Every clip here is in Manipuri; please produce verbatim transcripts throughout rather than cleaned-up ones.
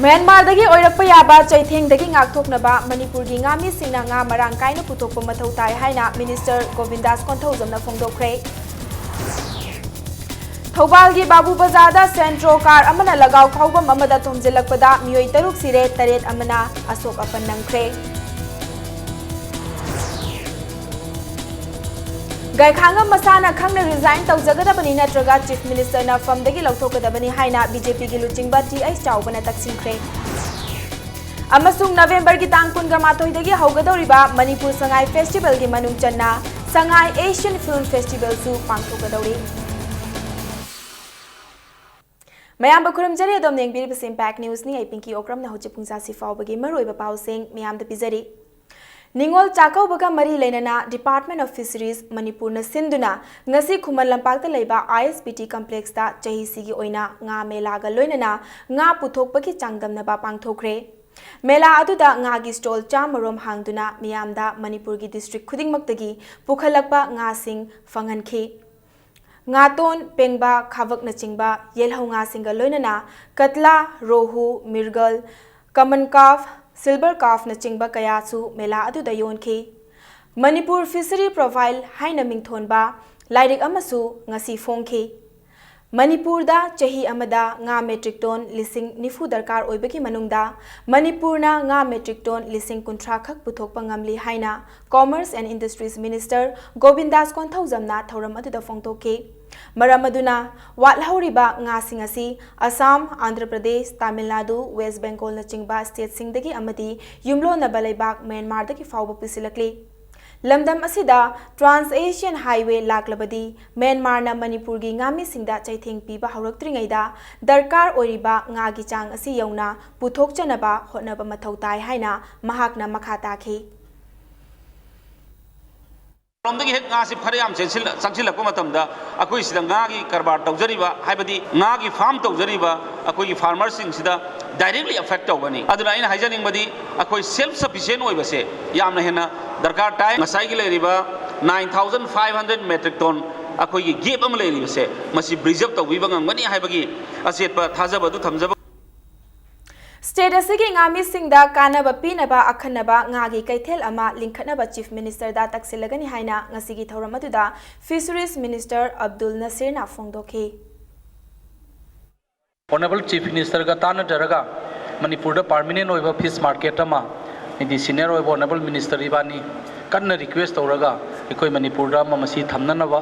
ꯃ꯭ꯌꯥꯟꯃꯥꯔꯗꯒꯤ ꯑꯣꯏꯔꯛꯄ ꯌꯥꯕ ꯆꯩꯊꯦꯡꯗꯒꯤ ꯉꯥꯛꯊꯣꯛꯅꯕ ꯃꯅꯤꯄꯨꯔꯒꯤ ꯉꯥꯃꯤꯁꯤꯡꯅ ꯉꯥ ꯃꯔꯥꯡ ꯀꯥꯏꯅ ꯄꯨꯊꯣꯛꯄ ꯃꯊꯧ ꯇꯥꯏ ꯍꯥꯏꯅ ꯃꯤꯅꯤꯁꯇꯔ ꯒꯣꯕꯤꯟꯗꯥꯁ ꯀꯣꯟꯊꯧꯖꯝꯅ ꯐꯣꯡꯗꯣꯛꯈ꯭ꯔꯦ꯫ ꯊꯧꯕꯥꯜꯒꯤ ꯕꯥꯕꯨ ꯕꯖꯥꯔꯗ ꯁꯦꯟꯇ꯭ꯔꯣ ꯀꯥꯔ ꯑꯃꯅ ꯂꯒꯥꯎ ꯐꯥꯎꯐꯝ ꯑꯃꯗ ꯊꯣꯝꯖꯤꯜꯂꯛꯄꯗ ꯃꯤꯑꯣꯏ ꯇꯔꯨꯛ ꯁꯤꯔꯦ, ꯇꯔꯦꯠ ꯑꯃꯅ ꯑꯁꯣꯛ ꯑꯄꯟ ꯅꯪꯈ꯭ꯔꯦ꯫ ꯒꯥꯏꯈꯥꯉꯝ ꯃꯁꯥꯅ ꯈꯪꯅ ꯔꯤꯖꯥꯏꯟ ꯇꯧꯖꯒꯗꯕꯅꯤ ꯅꯠꯇ꯭ꯔꯒ ꯆꯤꯐ ꯃꯤꯅꯤꯁꯇꯔꯅ ꯐꯝꯗꯒꯤ ꯂꯧꯊꯣꯛꯀꯗꯕꯅꯤ ꯍꯥꯏꯅ ꯕꯤ ꯖꯦ ꯄꯤꯒꯤ ꯂꯨꯆꯤꯡꯕ ꯇꯤ ꯑꯩꯆ ꯆꯥꯎꯕꯅ ꯇꯛꯁꯤꯟꯈ꯭ꯔꯦ꯫ ꯑꯃꯁꯨꯡ ꯅꯕꯦꯝꯕꯔꯒꯤ ꯇꯥꯡ ꯀꯨꯟꯒ ꯃꯥꯊꯣꯏꯗꯒꯤ ꯍꯧꯒꯗꯧꯔꯤꯕ ꯃꯅꯤꯄꯨꯔ ꯁꯉꯥꯏ ꯐꯦꯁꯇꯤꯚꯦꯜꯒꯤ ꯃꯅꯨꯡ ꯆꯟꯅ ꯁꯉꯥꯏ ꯑꯦꯁꯤꯌꯟ ꯐꯤꯜꯝ ꯐꯦꯁꯇꯤꯚꯦꯜꯁꯨ ꯄꯥꯡꯊꯣꯛꯀꯗꯧꯔꯤ꯫ ꯃꯌꯥꯝꯕꯨ ꯈꯨꯔꯨꯝꯖꯔꯤ, ꯑꯗꯣꯝꯅ ꯌꯦꯡꯕꯤꯔꯤꯕꯁꯤ ꯏꯝꯄꯦꯛ ꯅ꯭ꯌꯨꯁꯅꯤ꯫ ꯑꯩ ꯄꯤꯡꯀꯤ ꯑꯣꯀ꯭ꯔꯝꯅ ꯍꯧꯖꯤꯛ ꯄꯨꯡ ꯆꯥꯁꯤ ꯐꯥꯎꯕꯒꯤ ꯃꯔꯨꯑꯣꯏꯕ ꯄꯥꯎꯁꯤꯡ ꯃꯌꯥꯝꯗ ꯄꯤꯖꯔꯤ꯫ ꯅꯤꯉꯣꯜ ꯆꯥꯛꯀꯧꯕꯒ ꯃꯔꯤ ꯂꯩꯅꯅ Department of Fisheries ꯃꯅꯤꯄꯨꯔꯅ ꯁꯤꯟꯗꯨꯅ ꯉꯁꯤ ꯈꯨꯃꯟ ꯂꯝꯄꯥꯛꯇ ꯂꯩꯕ ꯑꯥꯏ ꯑꯦꯁ ꯕꯤ ꯇꯤ ꯀꯝꯄ꯭ꯂꯦꯛꯁꯇ ꯆꯍꯤꯁꯤꯒꯤ ꯑꯣꯏꯅ ꯉꯥ ꯃꯦꯂꯥꯒ ꯂꯣꯏꯅꯅ ꯉꯥ ꯄꯨꯊꯣꯛꯄꯒꯤ ꯆꯥꯡꯗꯝꯅꯕ ꯄꯥꯡꯊꯣꯛꯈ꯭ꯔꯦ꯫ ꯃꯦꯂꯥ ꯑꯗꯨꯗ ꯉꯥꯒꯤ ꯁ꯭ꯇꯣꯜ ꯆꯥꯝꯃꯔꯣꯝ ꯍꯥꯡꯗꯨꯅ ꯃꯤꯌꯥꯝꯗ ꯃꯅꯤꯄꯨꯔꯒꯤ ꯗꯤꯁꯇ꯭ꯔꯤꯛ ꯈꯨꯗꯤꯡꯃꯛꯇꯒꯤ ꯄꯨꯈꯠꯂꯛꯄ ꯉꯥꯁꯤꯡ ꯐꯪꯍꯟꯈꯤ꯫ ꯉꯥꯇꯣꯟ, ꯄꯦꯡꯕꯥ, ꯈꯥꯕꯛꯅꯆꯤꯡꯕ ꯌꯦꯜꯍꯧ ꯉꯥꯁꯤꯡꯒ ꯂꯣꯏꯅꯅ ꯀꯠꯂꯥ, ꯔꯣꯍꯨ, ꯃꯤꯔꯒꯜ, ꯀꯃꯟ ꯀꯥꯔꯞ, ꯁꯤꯜꯚꯔ ꯀꯥꯔꯞꯅꯆꯤꯡꯕ ꯀꯌꯥꯁꯨ ꯃꯦꯂꯥ ꯑꯗꯨꯗ ꯌꯣꯟꯈꯤ꯫ ꯃꯅꯤꯄꯨꯔ ꯐꯤꯁꯔꯤ ꯄ꯭ꯔꯣꯐꯥꯏꯜ ꯍꯥꯏꯅ ꯃꯤꯡꯊꯣꯟꯕ ꯂꯥꯏꯔꯤꯛ ꯑꯃꯁꯨ ꯉꯁꯤ ꯐꯣꯡꯈꯤ꯫ ꯃꯅꯤꯄꯨꯔꯗ ꯆꯍꯤ ꯑꯃꯗ ꯉꯥ ꯃꯦꯇ꯭ꯔꯤꯛ ꯇꯣꯟ ꯂꯤꯁꯤꯡ ꯅꯤꯐꯨ ꯗꯔꯀꯥꯔ ꯑꯣꯏꯕꯒꯤ ꯃꯅꯨꯡꯗ ꯃꯅꯤꯄꯨꯔꯅ ꯉꯥ ꯃꯦꯇ꯭ꯔꯤꯛ ꯇꯣꯟ ꯂꯤꯁꯤꯡ ꯀꯨꯟꯊ꯭ꯔꯥ ꯈꯛ ꯄꯨꯊꯣꯛꯄ ꯉꯝꯂꯤ ꯍꯥꯏꯅ Commerce and Industries Minister ꯒꯣꯕꯤꯟꯗꯥꯁ ꯀꯣꯟꯊꯧꯖꯝꯅ ꯊꯧꯔꯝ ꯑꯗꯨꯗ ꯐꯣꯡꯗꯣꯛꯈꯤ꯫ ꯃꯔꯝ ꯑꯗꯨꯅ ꯋꯥꯠꯍꯧꯔꯤꯕ ꯉꯥꯁꯤꯡ ꯑꯁꯤ ꯑꯁꯥꯝ, ꯑꯟꯙ꯭ꯔ ꯄ꯭ꯔꯗꯦꯁ, ꯇꯥꯃꯤꯜ ꯅꯥꯗꯨ, ꯋꯦꯁ ꯕꯦꯡꯒꯣꯜꯅꯆꯤꯡꯕ ꯁ꯭ꯇꯦꯠꯁꯤꯡꯗꯒꯤ ꯑꯃꯗꯤ ꯌꯨꯝꯂꯣꯟꯅꯕ ꯂꯩꯕꯥꯛ ꯃ꯭ꯌꯥꯟꯃꯥꯔꯗꯒꯤ ꯐꯥꯎꯕ ꯄꯨꯁꯤꯜꯂꯛꯂꯤ꯫ ꯂꯝꯗꯝ ꯑꯁꯤꯗ Trans Asian Highway ꯂꯥꯛꯂꯕꯗꯤ ꯃ꯭ꯌꯥꯟꯃꯥꯔꯅ ꯃꯅꯤꯄꯨꯔꯒꯤ ꯉꯥꯃꯤꯁꯤꯡꯗ ꯆꯩꯊꯦꯡ ꯄꯤꯕ ꯍꯧꯔꯛꯇ꯭ꯔꯤꯉꯩꯗ ꯗꯔꯀꯥꯔ ꯑꯣꯏꯔꯤꯕ ꯉꯥꯒꯤ ꯆꯥꯡ ꯑꯁꯤ ꯌꯧꯅ ꯄꯨꯊꯣꯛꯆꯅꯕ ꯍꯣꯠꯅꯕ ꯃꯊꯧ ꯇꯥꯏ ꯍꯥꯏꯅ ꯃꯍꯥꯛꯅ ꯃꯈꯥ ꯇꯥꯈꯤ꯫ ꯔꯣꯝꯗꯒꯤ ꯍꯦꯛ ꯉꯥꯁꯤ ꯈꯔ ꯌꯥꯝ ꯆꯦꯟꯁꯤꯜꯂ-, ꯆꯪꯁꯤꯜꯂꯛꯄ ꯃꯇꯝꯗ ꯑꯩꯈꯣꯏ ꯁꯤꯗ ꯉꯥꯒꯤ ꯀꯔꯕꯥꯔ ꯇꯧꯖꯔꯤꯕ, ꯍꯥꯏꯕꯗꯤ ꯉꯥꯒꯤ ꯐꯥꯔꯝ ꯇꯧꯖꯔꯤꯕ ꯑꯩꯈꯣꯏꯒꯤ ꯐꯥꯔꯃꯔꯁꯤꯡꯁꯤꯗ directly affect ꯇꯧꯒꯅꯤ꯫ ꯑꯗꯨꯅ ꯑꯩꯅ ꯍꯥꯏꯖꯅꯤꯡꯕꯗꯤ ꯑꯩꯈꯣꯏ self sufficient ꯑꯣꯏꯕꯁꯦ ꯌꯥꯝꯅ ꯍꯦꯟꯅ ꯗꯔꯀꯥꯔ ꯇꯥꯏ꯫ ꯉꯁꯥꯏꯒꯤ ꯂꯩꯔꯤꯕ nine thousand five hundred metric ton ꯑꯩꯈꯣꯏꯒꯤ gap ꯑꯃ ꯂꯩꯔꯤꯕꯁꯦ, ꯃꯁꯤ bridge up ꯇꯧꯕꯤꯕ ꯉꯝꯒꯅꯤ ꯍꯥꯏꯕꯒꯤ ꯑꯆꯦꯠꯄ ꯊꯥꯖꯕ ꯑꯗꯨ ꯊꯝꯖꯕ꯫ State ꯑꯁꯤꯒꯤ ꯉꯥꯃꯤꯁꯤꯡꯗ ꯀꯥꯟꯅꯕ ꯄꯤꯅꯕ ꯑꯈꯟꯅꯕ ꯉꯥꯒꯤ ꯀꯩꯊꯦꯜ ꯑꯃ ꯂꯤꯡꯈꯠꯅꯕ Chief Minister ꯗ ꯇꯛꯁꯤꯜꯂꯒꯅꯤ ꯍꯥꯏꯅ ꯉꯁꯤꯒꯤ ꯊꯧꯔꯝ ꯑꯗꯨꯗ Fisheries Minister ꯑꯕꯗꯨꯜ ꯅꯁꯤꯔꯅ ꯐꯣꯡꯗꯣꯛꯈꯤ꯫ Honourable Chief Minister ꯒ ꯇꯥꯟꯅꯖꯔꯒ ꯃꯅꯤꯄꯨꯔꯗ permanent ꯑꯣꯏꯕ fish market ꯑꯃ, ꯍꯥꯏꯗꯤ senior ꯑꯣꯏꯕ Honourable Minister ꯏꯕꯥꯅꯤ ꯀꯟꯅ request ꯇꯧꯔꯒ ꯑꯩꯈꯣꯏ ꯃꯅꯤꯄꯨꯔꯗ ꯑꯃ ꯃꯁꯤ ꯊꯝꯅꯅꯕ,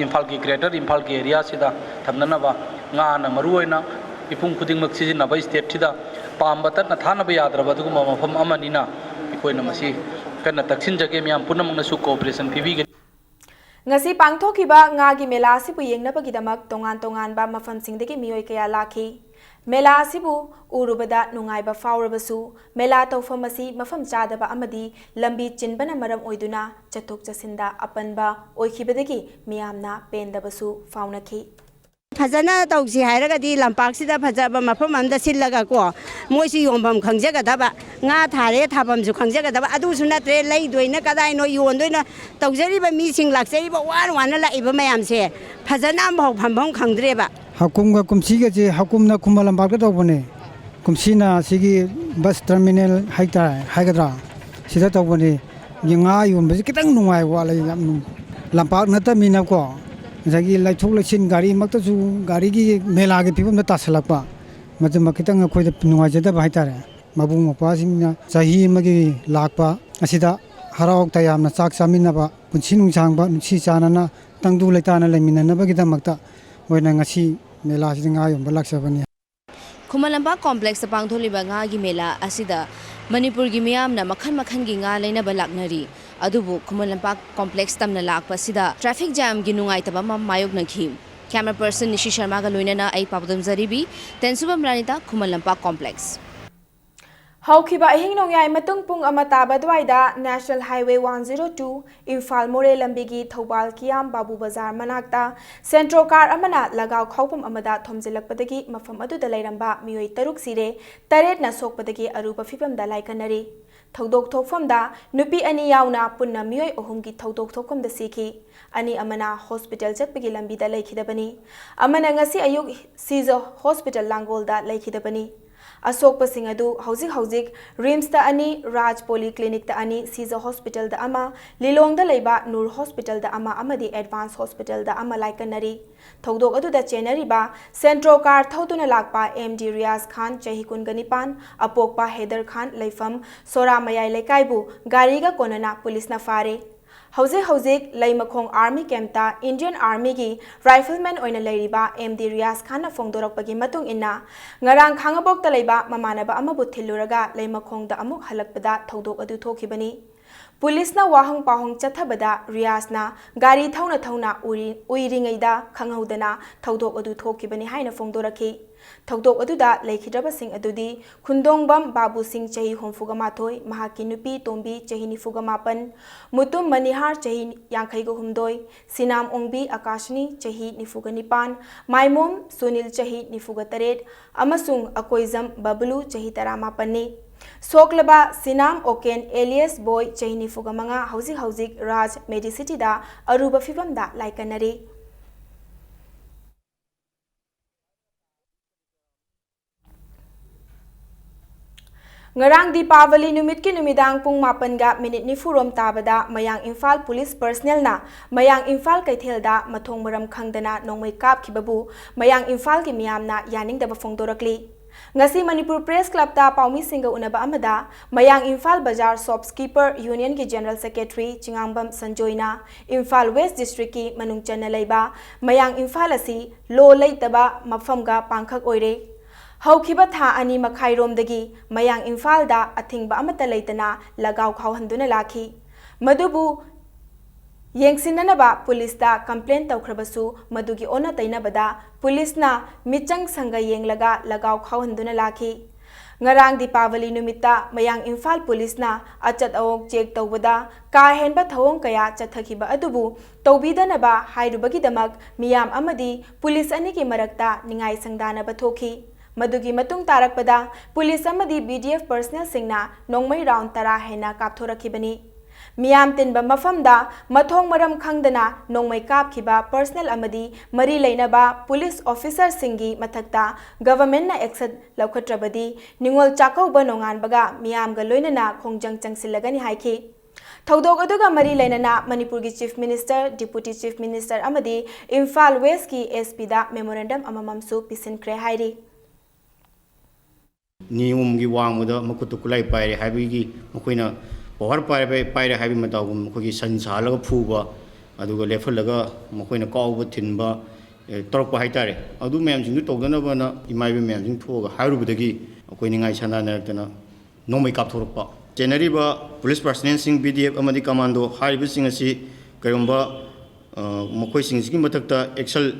ꯏꯝꯐꯥꯜꯒꯤ, greater ꯏꯝꯐꯥꯜꯒꯤ area ꯁꯤꯗ ꯊꯝꯅꯅꯕ, ꯉꯥꯅ ꯃꯔꯨ ꯑꯣꯏꯅ ꯃꯤꯄꯨꯝ ꯈꯨꯗꯤꯡꯃꯛ ꯁꯤꯖꯤꯟꯅꯕ state ꯁꯤꯗ ꯄꯥꯝꯕ ꯇꯠꯅ ꯊꯥꯅꯕ ꯌꯥꯗ꯭ꯔꯕ ꯑꯗꯨꯒꯨꯝꯕ ꯃꯐꯝ ꯑꯃꯅꯤꯅ ꯑꯩꯈꯣꯏꯅ ꯃꯁꯤ ꯀꯟꯅ ꯇꯛꯁꯤꯟꯖꯒꯦ꯫ ꯃꯤꯌꯥꯝ ꯄꯨꯝꯅꯃꯛꯅꯁꯨ cooperation ꯄꯤꯕꯤꯒꯅꯤ꯫ ꯉꯁꯤ ꯄꯥꯡꯊꯣꯛꯈꯤꯕ ꯉꯥꯒꯤ ꯃꯦꯂꯥ ꯑꯁꯤꯕꯨ ꯌꯦꯡꯅꯕꯒꯤꯗꯃꯛ ꯇꯣꯉꯥꯟ ꯇꯣꯉꯥꯟꯕ ꯃꯐꯝꯁꯤꯡꯗꯒꯤ ꯃꯤꯑꯣꯏ ꯀꯌꯥ ꯂꯥꯛꯈꯤ꯫ ꯃꯦꯂꯥ ꯑꯁꯤꯕꯨ ꯎꯔꯨꯕꯗ ꯅꯨꯡꯉꯥꯏꯕ ꯐꯥꯎꯔꯕꯁꯨ, ꯃꯦꯂꯥ ꯇꯧꯐꯝ ꯑꯁꯤ ꯃꯐꯝ ꯆꯥꯗꯕ ꯑꯃꯗꯤ ꯂꯝꯕꯤ ꯆꯤꯟꯕꯅ ꯃꯔꯝ ꯑꯣꯏꯗꯨꯅ ꯆꯠꯊꯣꯛ ꯆꯠꯁꯤꯟꯗ ꯑꯄꯟꯕ ꯑꯣꯏꯈꯤꯕꯗꯒꯤ ꯃꯤꯌꯥꯝꯅ ꯄꯦꯟꯗꯕꯁꯨ ꯐꯥꯎꯅꯈꯤ꯫ ꯐꯖꯅ ꯇꯧꯁꯤ ꯍꯥꯏꯔꯒꯗꯤ ꯂꯝꯄꯥꯛꯁꯤꯗ ꯐꯖꯕ ꯃꯐꯝ ꯑꯃꯗ ꯁꯤꯜꯂꯒ ꯀꯣ, ꯃꯣꯏꯁꯨ ꯌꯣꯟꯐꯝ ꯈꯪꯖꯒꯗꯕ, ꯉꯥ ꯊꯥꯔꯦ ꯊꯥꯐꯝꯁꯨ ꯈꯪꯖꯒꯗꯕ, ꯑꯗꯨꯁꯨ ꯅꯠꯇ꯭ꯔꯦ, ꯂꯩꯗꯣꯏꯅ ꯀꯗꯥꯏꯅꯣ ꯌꯣꯟꯗꯣꯏꯅ ꯇꯧꯖꯔꯤꯕ ꯃꯤꯁꯤꯡ, ꯂꯥꯛꯆꯔꯤꯕ, ꯋꯥꯅ ꯋꯥꯅ ꯂꯥꯛꯏꯕ ꯃꯌꯥꯝꯁꯦ ꯐꯖꯅ ꯑꯃꯐꯥꯎ ꯐꯝꯐꯝ ꯈꯪꯗ꯭ꯔꯦꯕ꯫ ꯍꯀꯨꯝꯒ ꯀꯨꯝꯁꯤꯒꯁꯦ, ꯍꯀꯨꯝꯅ ꯈꯨꯃꯟ ꯂꯝꯄꯥꯛꯇ ꯇꯧꯕꯅꯦ, ꯀꯨꯝꯁꯤꯅ ꯁꯤꯒꯤ bus terminal ꯍꯥꯏꯇꯥꯔꯦ, ꯍꯥꯏꯒꯗ꯭ꯔꯥ, ꯁꯤꯗ ꯇꯧꯕꯅꯦ꯫ ꯉꯥ ꯌꯣꯟꯕꯁꯦ ꯈꯤꯇꯪ ꯅꯨꯡꯉꯥꯏ ꯋꯥꯠꯂꯦ, ꯌꯥꯝ ꯅꯨꯡ-, ꯂꯝꯄꯥꯛ ꯅꯠꯇꯕꯅꯤꯅꯀꯣ, ꯉꯁꯥꯏꯒꯤ ꯂꯩꯊꯣꯛ ꯂꯩꯁꯤꯟ ꯒꯥꯔꯤꯃꯛꯇꯁꯨ, ꯒꯥꯔꯤꯒꯤ ꯃꯦꯂꯥꯒꯤ ꯐꯤꯕꯝꯗ ꯇꯥꯁꯜꯂꯛꯄ, ꯃꯗꯨꯃ ꯈꯤꯇꯪ ꯑꯩꯈꯣꯏꯗ ꯅꯨꯡꯉꯥꯏꯖꯗꯕ ꯍꯥꯏꯇꯥꯔꯦ꯫ ꯃꯕꯨꯡ ꯃꯧꯄ꯭ꯋꯥꯁꯤꯡꯅ ꯆꯍꯤ ꯑꯃꯒꯤ ꯂꯥꯛꯄ ꯑꯁꯤꯗ ꯍꯔꯥꯎ ꯇꯌꯥꯝꯅ ꯆꯥꯛ ꯆꯥꯃꯤꯟꯅꯕ, ꯄꯨꯟꯁꯤ ꯅꯨꯡꯁꯥꯡꯕ, ꯅꯨꯡꯁꯤ ꯆꯥꯟꯅꯅ ꯇꯪꯗꯨ ꯂꯩꯇꯥꯅ ꯂꯩꯃꯤꯟꯅꯅꯕꯒꯤꯗꯃꯛꯇ ꯑꯣꯏꯅ ꯉꯁꯤ ꯃꯦꯂꯥꯁꯤꯗ ꯉꯥ ꯌꯣꯟꯕ ꯂꯥꯛꯆꯕꯅꯤ꯫ ꯈꯨꯃꯟ ꯂꯝꯄꯥꯛ complex ꯇ ꯄꯥꯡꯊꯣꯛꯂꯤꯕ ꯉꯥꯒꯤ ꯃꯦꯂꯥ ꯑꯁꯤꯗ ꯃꯅꯤꯄꯨꯔꯒꯤ ꯃꯤꯌꯥꯝꯅ ꯃꯈꯜ ꯃꯈꯜꯒꯤ ꯉꯥ ꯂꯩꯅꯕ ꯂꯥꯛꯅꯔꯤ꯫ ꯑꯗꯨꯕꯨ ꯈꯨꯃꯟ ꯂꯝꯄꯥꯛ complex ꯇꯝꯅ ꯂꯥꯛꯄ ꯑꯁꯤꯗ traffic jam ꯒꯤ ꯅꯨꯡꯉꯥꯏꯇꯕ ꯑꯃ ꯃꯥꯌꯣꯛꯅꯈꯤ꯫ Camera person ꯅꯤꯁꯤ ꯁꯔꯃꯥꯒ ꯂꯣꯏꯅꯅ ꯑꯩ ꯄꯥꯎꯗꯝ ꯖꯔꯤꯕꯤ, ꯇꯦꯟꯁꯨꯕꯝ ꯔꯥꯅꯤꯇꯥ, ꯈꯨꯃꯟ ꯂꯝꯄꯥꯛ complex꯫ ꯍꯧꯈꯤꯕ ꯑꯍꯤꯡ ꯅꯣꯡꯌꯥꯏ ꯃꯇꯨꯡ ꯄꯨꯡ ꯑꯃ ꯇꯥꯕ ꯑꯗꯨꯋꯥꯏꯗ National Highway one zero two Imphal ꯃꯣꯔꯦ ꯂꯝꯕꯤꯒꯤ ꯊꯧꯕꯥꯜ ꯀꯤꯌꯥꯝ ꯕꯥꯕꯨ ꯕꯖꯥꯔ ꯃꯅꯥꯛꯇ Santro car ꯑꯃꯅ ꯂꯒꯥꯎ ꯈꯥꯎꯐꯝ ꯑꯃꯗ ꯊꯣꯝꯖꯤꯜꯂꯛꯄꯗꯒꯤ ꯃꯐꯝ ꯑꯗꯨꯗ ꯂꯩꯔꯝꯕ ꯃꯤꯑꯣꯏ ꯇꯔꯨꯛ ꯁꯤꯔꯦ, ꯇꯔꯦꯠꯅ ꯁꯣꯛꯄꯗꯒꯤ ꯑꯔꯨꯕ ꯐꯤꯕꯝꯗ ꯂꯥꯏꯀꯠꯅꯔꯤ꯫ ꯊꯧꯗꯣꯛ ꯊꯣꯛꯐꯝꯗ ꯅꯨꯄꯤ ꯑꯅꯤ ꯌꯥꯎꯅ ꯄꯨꯟꯅ ꯃꯤꯑꯣꯏ ꯑꯍꯨꯝꯒꯤ ꯊꯧꯗꯣꯛ ꯊꯣꯛꯐꯝꯗ ꯁꯤꯈꯤ꯫ ꯑꯅꯤ ꯑꯃꯅ hospital ꯆꯠꯄꯒꯤ ꯂꯝꯕꯤꯗ ꯂꯩꯈꯤꯗꯕꯅꯤ꯫ ꯑꯃꯅ ꯉꯁꯤ ꯑꯌꯨꯛ ꯁꯤꯖ hospital ꯂꯥꯡꯒꯣꯜꯗ ꯂꯩꯈꯤꯗꯕꯅꯤ꯫ ꯑꯁꯣꯛꯄꯁꯤꯡ ꯑꯗꯨ ꯍꯧꯖꯤꯛ ꯍꯧꯖꯤꯛ ꯔꯤꯝꯁꯇ ꯑꯅꯤ, ꯔꯥꯖ ꯄꯣꯂꯤ ꯀ꯭ꯂꯤꯅꯤꯛꯇ ꯑꯅꯤ, ꯁꯤꯖ ꯍꯣꯁꯄꯤꯇꯥꯜꯗ ꯑꯃ, ꯂꯤꯂꯣꯡꯗ ꯂꯩꯕ ꯅꯨꯔ ꯍꯣꯁꯄꯤꯇꯥꯜꯗ ꯑꯃ ꯑꯃꯗꯤ ꯑꯦꯗꯚꯥꯟꯁ ꯍꯣꯁꯄꯤꯇꯥꯜꯗ ꯑꯃ ꯂꯥꯏꯀꯠꯅꯔꯤ꯫ ꯊꯧꯗꯣꯛ ꯑꯗꯨꯗ ꯆꯦꯟꯅꯔꯤꯕ ꯁꯦꯟꯇ꯭ꯔꯣ ꯀꯥꯔ ꯊꯧꯗꯨꯅ ꯂꯥꯛꯄ ꯑꯦꯝ ꯗꯤ ꯔꯤꯌꯥꯖ ꯈꯥꯟ, ꯆꯍꯤ ꯀꯨꯟꯒ ꯅꯤꯄꯥꯟ, ꯑꯄꯣꯛꯄ ꯍꯦꯗꯔ ꯈꯥꯟ, ꯂꯩꯐꯝ ꯁꯣꯔꯥ ꯃꯌꯥꯏ ꯂꯩꯀꯥꯏꯕꯨ ꯒꯥꯔꯤꯒ ꯀꯣꯟꯅꯅ ꯄꯨꯂꯤꯁꯅ ꯐꯥꯔꯦ꯫ ꯍꯧꯖꯤꯛ ꯍꯧꯖꯤꯛ ꯂꯩꯃꯈꯣꯡ ꯑꯥꯔꯃꯤ ꯀꯦꯝꯞꯇ ꯏꯟꯗꯤꯌꯟ ꯑꯥꯔꯃꯤꯒꯤ ꯔꯥꯏꯐꯜꯃꯦꯟ ꯑꯣꯏꯅ ꯂꯩꯔꯤꯕ ꯑꯦꯝ ꯗꯤ ꯔꯤꯌꯥꯖ ꯈꯥꯟꯅ ꯐꯣꯡꯗꯣꯔꯛꯄꯒꯤ ꯃꯇꯨꯡ ꯏꯟꯅ, ꯉꯔꯥꯡ ꯈꯥꯡꯉꯕꯣꯛꯇ ꯂꯩꯕ ꯃꯃꯥꯟꯅꯕ ꯑꯃꯕꯨ ꯊꯤꯜꯂꯨꯔꯒ ꯂꯩꯃꯈꯣꯡꯗ ꯑꯃꯨꯛ ꯍꯜꯂꯛꯄꯗ ꯊꯧꯗꯣꯛ ꯑꯗꯨ ꯊꯣꯛꯈꯤꯕꯅꯤ꯫ ꯄꯨꯂꯤꯁꯅ ꯋꯥꯍꯪ ꯄꯥꯎꯍꯪ ꯆꯠꯊꯕꯗ ꯔꯤꯌꯥꯖꯅ ꯒꯥꯔꯤ ꯊꯧꯅ ꯊꯧꯅ ꯎꯔꯤ-, ꯎꯏꯔꯤꯉꯩꯗ ꯈꯪꯍꯧꯗꯅ ꯊꯧꯗꯣꯛ ꯑꯗꯨ ꯊꯣꯛꯈꯤꯕꯅꯤ ꯍꯥꯏꯅ ꯐꯣꯡꯗꯣꯔꯛꯈꯤ꯫ ꯊꯧꯗꯣꯛ ꯑꯗꯨꯗ ꯂꯩꯈꯤꯗ꯭ꯔꯕꯁꯤꯡ ꯑꯗꯨꯗꯤ ꯈꯨꯟꯗꯣꯡꯕꯝ ꯕꯥꯕꯨ ꯁꯤꯡ, ꯆꯍꯤ ꯍꯨꯝꯐꯨꯒ ꯃꯥꯊꯣꯏ, ꯃꯍꯥꯛꯀꯤ ꯅꯨꯄꯤ ꯇꯣꯝꯕꯤ, ꯆꯍꯤ ꯅꯤꯐꯨꯒ ꯃꯥꯄꯟ, ꯃꯨꯇꯨꯝ ꯃꯅꯤꯍꯥꯔ, ꯆꯍꯤ ꯌꯥꯡꯈꯩꯒ ꯍꯨꯝꯗꯣꯏ, ꯁꯤꯅꯥꯝ ꯑꯣꯡꯕꯤ ꯑꯀꯥꯁꯅꯤ, ꯆꯍꯤ ꯅꯤꯐꯨꯒ ꯅꯤꯄꯥꯟ, ꯃꯥꯏꯃꯣꯝ ꯁꯨꯅꯤꯜ, ꯆꯍꯤ ꯅꯤꯐꯨꯒ ꯇꯔꯦꯠ, ꯑꯃꯁꯨꯡ ꯑꯀꯣꯏꯖꯝ ꯕꯕꯂꯨ, ꯆꯍꯤ ꯇꯔꯥꯃꯥꯄꯟꯅꯤ꯫ ꯁꯣꯛꯂꯕ ꯁꯤꯅꯥꯝ ꯑꯣꯀꯦꯟ ꯑꯦꯂꯤꯌꯁ ꯕꯣꯏ, ꯆꯍꯤ ꯅꯤꯐꯨꯒ ꯃꯉꯥ, ꯍꯧꯖꯤꯛ ꯍꯧꯖꯤꯛ ꯔꯥꯖ ꯃꯦꯗꯤꯁꯤꯇꯤꯗ ꯑꯔꯨꯕ ꯐꯤꯚꯝꯗ ꯂꯥꯏꯀꯠꯅꯔꯤ꯫ ꯉꯔꯥꯡ ꯗꯤꯄꯥꯕꯂꯤ ꯅꯨꯃꯤꯠꯀꯤ ꯅꯨꯃꯤꯗꯥꯡ ꯄꯨꯡ ꯃꯥꯄꯟꯒ ꯃꯤꯅꯤꯠ ꯅꯤꯐꯨ ꯔꯣꯝ ꯇꯥꯕꯗ ꯃꯌꯥꯡ ꯏꯝꯐꯥꯜ ꯄꯨꯂꯤꯁ ꯄꯔꯁꯅꯦꯜꯅ ꯃꯌꯥꯡ ꯏꯝꯐꯥꯜ ꯀꯩꯊꯦꯜꯗ ꯃꯊꯣꯡ ꯃꯔꯝ ꯈꯪꯗꯅ ꯅꯣꯡꯃꯩ ꯀꯥꯞꯈꯤꯕꯕꯨ ꯃꯌꯥꯡ ꯏꯝꯐꯥꯜꯒꯤ ꯃꯤꯌꯥꯝꯅ ꯌꯥꯅꯤꯡꯗꯕ ꯐꯣꯡꯗꯣꯔꯛꯂꯤ꯫ ꯉꯁꯤ ꯃꯅꯤꯄꯨꯔ ꯄ꯭ꯔꯦꯁ ꯀ꯭ꯂꯕꯇ ꯄꯥꯎꯃꯤꯁꯤꯡꯒ ꯎꯅꯕ ꯑꯃꯗ ꯃꯌꯥꯡ ꯏꯝꯐꯥꯜ ꯕꯖꯥꯔ ꯁꯣꯞꯀꯤꯄꯔ ꯌꯨꯅꯤꯌꯟꯒꯤ general secretary Chingangbam ꯁꯟꯖꯣꯏꯅ Imphal west ꯗꯤꯁꯇ꯭ꯔꯤꯛꯀꯤ ꯃꯅꯨꯡ ꯆꯟꯅ ꯂꯩꯕ ꯃꯌꯥꯡ ꯏꯝꯐꯥꯜ ꯑꯁꯤ ꯂꯣ ꯂꯩꯇꯕ ꯃꯐꯝꯒ ꯄꯥꯡꯈꯛ ꯑꯣꯏꯔꯦ꯫ ꯍꯧꯈꯤꯕ ꯊꯥ ꯑꯅꯤ ꯃꯈꯥꯏꯔꯣꯝꯗꯒꯤ ꯃꯌꯥꯡ ꯏꯝꯐꯥꯜꯗ ꯑꯊꯤꯡꯕ ꯑꯃꯠꯇ ꯂꯩꯇꯅ ꯂꯒꯥꯎ ꯈꯥꯎꯍꯟꯗꯨꯅ ꯂꯥꯛꯈꯤ꯫ ꯃꯗꯨꯕꯨ ꯌꯦꯡꯁꯤꯟꯅꯅꯕ ꯄꯨꯂꯤꯁꯇ ꯀꯝꯄ꯭ꯂꯦꯟ ꯇꯧꯈ꯭ꯔꯕꯁꯨ ꯃꯗꯨꯒꯤ ꯑꯣꯟꯅ ꯇꯩꯅꯕꯗ ꯄꯨꯂꯤꯁꯅ ꯃꯤꯆꯪ ꯁꯪꯒ ꯌꯦꯡꯂꯒ ꯂꯒꯥꯎ ꯈꯥꯎꯍꯟꯗꯨꯅ ꯂꯥꯛꯈꯤ꯫ ꯉꯔꯥꯡ ꯗꯤꯄꯥꯕꯂꯤ ꯅꯨꯃꯤꯠꯇ ꯃꯌꯥꯡ ꯏꯝꯐꯥꯜ ꯄꯨꯂꯤꯁꯅ ꯑꯆꯠ ꯑꯋꯣꯡ ꯆꯦꯛ ꯇꯧꯕꯗ ꯀꯥ ꯍꯦꯟꯕ ꯊꯧꯑꯣꯡ ꯀꯌꯥ ꯆꯠꯊꯈꯤꯕ ꯑꯗꯨꯕꯨ ꯇꯧꯕꯤꯗꯅꯕ ꯍꯥꯏꯔꯨꯕꯒꯤꯗꯃꯛ ꯃꯤꯌꯥꯝ ꯑꯃꯗꯤ ꯄꯨꯂꯤꯁ ꯑꯅꯤꯒꯤ ꯃꯔꯛꯇ ꯅꯤꯡꯉꯥꯏ ꯁꯪꯗꯥꯅꯕ ꯊꯣꯛꯈꯤ꯫ ꯃꯗꯨꯒꯤ ꯃꯇꯨꯡ ꯇꯥꯔꯛꯄꯗ ꯄꯨꯂꯤꯁ ꯑꯃꯗꯤ ꯕꯤ ꯗꯤ ꯑꯦꯐ ꯄꯔꯁꯅꯦꯜꯁꯤꯡꯅ ꯅꯣꯡꯃꯩ ꯔꯥꯎꯟ ꯇꯔꯥ ꯍꯦꯟꯅ ꯀꯥꯞꯊꯣꯔꯛꯈꯤꯕꯅꯤ꯫ ꯃꯤꯌꯥꯝ ꯇꯤꯟꯕ ꯃꯐꯝꯗ ꯃꯊꯣꯡ ꯃꯔꯝ ꯈꯪꯗꯅ ꯅꯣꯡꯃꯩ ꯀꯥꯞꯈꯤꯕ ꯄꯔꯁꯅꯦꯜ ꯑꯃꯗꯤ ꯃꯔꯤ ꯂꯩꯅꯕ ꯄꯨꯂꯤꯁ ꯑꯣꯐꯤꯁꯔꯁꯤꯡꯒꯤ ꯃꯊꯛꯇ ꯒꯚꯔꯟꯃꯦꯟꯠꯅ ꯑꯦꯛꯁꯟ ꯂꯧꯈꯠꯇ꯭ꯔꯕꯗꯤ ꯅꯤꯉꯣꯜ ꯆꯥꯛꯀꯧꯕ ꯅꯣꯡꯉꯥꯟꯕꯒ ꯃꯤꯌꯥꯝꯒ ꯂꯣꯏꯅꯅ ꯈꯣꯡꯖꯪ ꯆꯪꯁꯤꯜꯂꯒꯅꯤ ꯍꯥꯏꯈꯤ꯫ ꯊꯧꯗꯣꯛ ꯑꯗꯨꯒ ꯃꯔꯤ ꯂꯩꯅꯅ ꯃꯅꯤꯄꯨꯔꯒꯤ chief minister, deputy chief minister ꯑꯃꯗꯤ ꯏꯝꯐꯥꯜ ꯋꯦꯁꯀꯤ ꯑꯦꯁ ꯄꯤꯗ ꯃꯦꯃꯣꯔꯦꯟꯗꯝ ꯑꯃꯃꯝꯁꯨ ꯄꯤꯁꯤꯟꯈ꯭ꯔꯦ ꯍꯥꯏꯔꯤ꯫ ꯅꯤꯌꯣꯝꯒꯤ ꯋꯥꯡꯃꯗ ꯃꯈꯨꯠꯇ ꯈꯨꯠꯂꯥꯏ ꯄꯥꯏꯔꯦ ꯍꯥꯏꯕꯒꯤ, ꯃꯈꯣꯏꯅ ꯄꯋꯥꯔ ꯄꯥꯏꯔꯦ, ꯄꯥꯏꯔꯦ ꯍꯥꯏꯕꯒꯤ ꯃꯇꯥꯒꯨꯝ ꯃꯈꯣꯏꯒꯤ ꯁꯟ ꯁꯥꯍꯜꯂꯒ ꯐꯨꯕ, ꯑꯗꯨꯒ ꯂꯦꯞꯍꯜꯂꯒ ꯃꯈꯣꯏꯅ ꯀꯥꯎꯕ ꯊꯤꯟꯕ, ꯑꯦ, ꯇꯧꯔꯛꯄ ꯍꯥꯏꯇꯥꯔꯦ꯫ ꯑꯗꯨ ꯃꯌꯥꯝꯁꯤꯡꯗꯨ ꯇꯧꯗꯅꯕꯅ ꯏꯃꯥ ꯏꯕꯦꯟ ꯃꯌꯥꯝꯁꯤꯡ ꯊꯣꯛꯑꯒ ꯍꯥꯏꯔꯨꯕꯗꯒꯤ ꯑꯩꯈꯣꯏ ꯅꯤꯡꯉꯥꯏ ꯁꯪꯗꯥꯟꯅꯔꯛꯇꯅ ꯅꯣꯡꯃꯩ ꯀꯥꯞꯊꯣꯔꯛꯄ꯫ ꯆꯦꯟꯅꯔꯤꯕ ꯄꯨꯂꯤꯁ ꯄꯔꯁꯅꯦꯜꯁꯤꯡ, ꯕꯤ ꯗꯤ ꯑꯦꯐ ꯑꯃꯗꯤ ꯀꯃꯥꯟꯗꯣ ꯍꯥꯏꯔꯤꯕꯁꯤꯡ ꯑꯁꯤ ꯀꯔꯤꯒꯨꯝꯕ, ꯑ, ꯃꯈꯣꯏꯁꯤꯡꯁꯤꯒꯤ ꯃꯊꯛꯇ ꯑꯦꯛꯁꯟ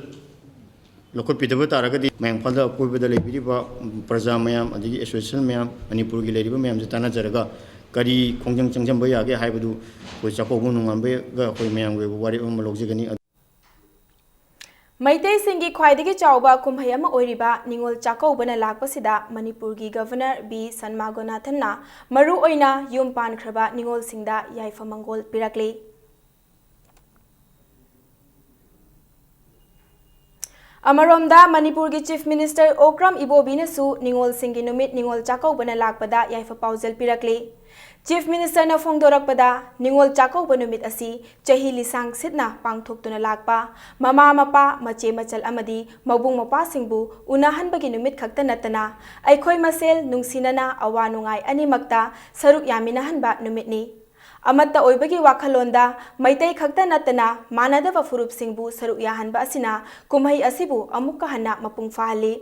ꯂꯧꯈꯠꯄꯤꯗꯕ ꯇꯥꯔꯒꯗꯤ ꯃꯌꯥꯡ ꯏꯝꯐꯥꯜꯗ ꯑꯀꯣꯏꯕꯗ ꯂꯩꯕꯤꯔꯤꯕ ꯄ꯭ꯔꯖꯥ ꯃꯌꯥꯝ, ꯑꯗꯒꯤ ꯑꯦꯁꯣꯁꯤꯌꯦꯁꯟ ꯃꯌꯥꯝ, ꯃꯅꯤꯄꯨꯔꯒꯤ ꯂꯩꯔꯤꯕ ꯃꯌꯥꯝꯁꯦ ꯇꯥꯟꯅꯖꯔꯒ ꯀꯔꯤ ꯈꯣꯡꯖꯪ ꯆꯪꯁꯤꯟꯕ ꯌꯥꯒꯦ ꯍꯥꯏꯕꯗꯨ ꯑꯩꯈꯣꯏ ꯆꯥꯛꯀꯧꯕ ꯅꯣꯡꯉꯥꯟꯕꯒ ꯑꯩꯈꯣꯏ ꯃꯌꯥꯝꯒꯤ ꯑꯣꯏꯕ ꯋꯥꯔꯦꯞ ꯑꯃ ꯂꯧꯖꯒꯅꯤ꯫ ꯃꯩꯇꯩꯁꯤꯡꯒꯤ ꯈ꯭ꯋꯥꯏꯗꯒꯤ ꯆꯥꯎꯕ ꯀꯨꯝꯍꯩ ꯑꯃ ꯑꯣꯏꯔꯤꯕ ꯅꯤꯉꯣꯜ ꯆꯥꯛꯀꯧꯕꯅ ꯂꯥꯛꯄꯁꯤꯗ ꯃꯅꯤꯄꯨꯔꯒꯤ ꯒꯚꯔꯅꯔ ꯕꯤ ꯁꯟꯃꯥꯒꯣꯅꯥꯊꯟꯅ ꯃꯔꯨꯑꯣꯏꯅ ꯌꯨꯝ ꯄꯥꯟꯈ꯭ꯔꯕ ꯅꯤꯉꯣꯜꯁꯤꯡꯗ ꯌꯥꯏꯐ ꯃꯪꯒꯣꯜ ꯄꯤꯔꯛꯂꯤ꯫ ꯑꯃꯔꯣꯝꯗ ꯃꯅꯤꯄꯨꯔꯒꯤ ꯆꯤꯐ ꯃꯤꯅꯤꯁꯇꯔ ꯑꯣꯀ꯭ꯔꯝ ꯏꯕꯣꯕꯤꯅꯁꯨ ꯅꯤꯉꯣꯜꯁꯤꯡꯒꯤ ꯅꯨꯃꯤꯠ ꯅꯤꯉꯣꯜ ꯆꯥꯛꯀꯧꯕꯅ ꯂꯥꯛꯄꯗ ꯌꯥꯏꯐ ꯄꯥꯎꯖꯦꯜ ꯄꯤꯔꯛꯂꯤ꯫ ꯆꯤꯐ ꯃꯤꯅꯤꯁꯇꯔꯅ ꯐꯣꯡꯗꯣꯔꯛꯄꯗ, ꯅꯤꯉꯣꯜ ꯆꯥꯛꯀꯧꯕ ꯅꯨꯃꯤꯠ ꯑꯁꯤ ꯆꯍꯤ ꯂꯤꯁꯥꯡ ꯁꯤꯠꯅ ꯄꯥꯡꯊꯣꯛꯇꯨꯅ ꯂꯥꯛꯄ ꯃꯃꯥ ꯃꯄꯥ, ꯃꯆꯦ ꯃꯆꯜ ꯑꯃꯗꯤ ꯃꯕꯨꯡ ꯃꯧꯄ꯭ꯋꯥꯁꯤꯡꯕꯨ ꯎꯅꯍꯟꯕꯒꯤ ꯅꯨꯃꯤꯠ ꯈꯛꯇ ꯅꯠꯇꯅ ꯑꯩꯈꯣꯏ ꯃꯁꯦꯜ ꯅꯨꯡꯁꯤꯅꯅ ꯑꯋꯥ ꯅꯨꯡꯉꯥꯏ ꯑꯅꯤꯃꯛꯇ ꯁꯔꯨꯛ ꯌꯥꯃꯤꯟꯅꯍꯟꯕ ꯅꯨꯃꯤꯠꯅꯤ꯫ ꯑꯃꯠꯇ ꯑꯣꯏꯕꯒꯤ ꯋꯥꯈꯜꯂꯣꯟꯗ ꯃꯩꯇꯩ ꯈꯛꯇ ꯅꯠꯇꯅ ꯃꯥꯟꯅꯗꯕ ꯐꯨꯔꯨꯞꯁꯤꯡꯕꯨ ꯁꯔꯨꯛ ꯌꯥꯍꯟꯕ ꯑꯁꯤꯅ ꯀꯨꯝꯍꯩ ꯑꯁꯤꯕꯨ ꯑꯃꯨꯛꯀ ꯍꯟꯅ ꯃꯄꯨꯡ ꯐꯥꯍꯜꯂꯤ꯫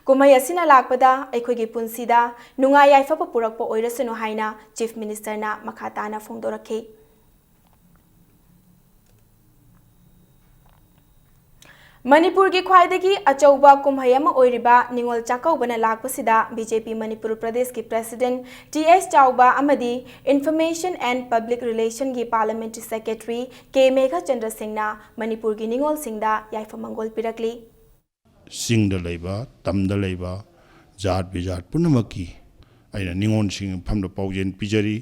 ꯀꯨꯝꯍꯩ ꯑꯁꯤꯅ ꯂꯥꯛꯄꯗ ꯑꯩꯈꯣꯏꯒꯤ ꯄꯨꯟꯁꯤꯗ ꯅꯨꯡꯉꯥꯏ ꯌꯥꯏꯐꯕ ꯄꯨꯔꯛꯄ ꯑꯣꯏꯔꯁꯅꯨ ꯍꯥꯏꯅ ꯆꯤꯐ ꯃꯤꯅꯤꯁꯇꯔꯅ ꯃꯈꯥ ꯇꯥꯅ ꯐꯣꯡꯗꯣꯔꯛꯈꯤ꯫ ꯃꯅꯤꯄꯨꯔꯒꯤ ꯈ꯭ꯋꯥꯏꯗꯒꯤ ꯑꯆꯧꯕ ꯀꯨꯝꯍꯩ ꯑꯃ ꯑꯣꯏꯔꯤꯕ ꯅꯤꯉꯣꯜ ꯆꯥꯛꯀꯧꯕꯅ ꯂꯥꯛꯄꯁꯤꯗ ꯕꯤ ꯖꯦ ꯄꯤ ꯃꯅꯤꯄꯨꯔ ꯄ꯭ꯔꯗꯦꯁꯀꯤ ꯄ꯭ꯔꯦꯁꯤꯗꯦꯟꯠ ꯇꯤ ꯑꯦꯁ ꯆꯥꯎꯕ ꯑꯃꯗꯤ ꯏꯟꯐꯣꯔꯃꯦꯁꯟ ꯑꯦꯟ ꯄꯕ꯭ꯂꯤꯛ ꯔꯤꯂꯦꯁꯟꯒꯤ ꯄꯥꯔꯂꯤꯌꯥꯃꯦꯟꯇꯔꯤ ꯁꯦꯀ꯭ꯔꯦꯇꯔꯤ ꯀꯦ ꯃꯦꯘꯆꯟꯗ꯭ꯔ ꯁꯤꯡꯅ ꯃꯅꯤꯄꯨꯔꯒꯤ ꯅꯤꯉꯣꯜꯁꯤꯡꯗ ꯌꯥꯏꯐ ꯃꯪꯒꯣꯜ ꯄꯤꯔꯛꯂꯤ꯫ ꯆꯤꯡꯗ ꯂꯩꯕ, ꯇꯝꯗ ꯂꯩꯕ, ꯖꯥꯠ ꯕꯤꯖꯥꯠ ꯄꯨꯝꯅꯃꯛꯀꯤ ꯑꯩꯅ ꯅꯤꯉꯣꯜꯁꯤꯡ ꯃꯐꯝꯗ ꯄꯥꯎꯖꯦꯜ ꯄꯤꯖꯔꯤ꯫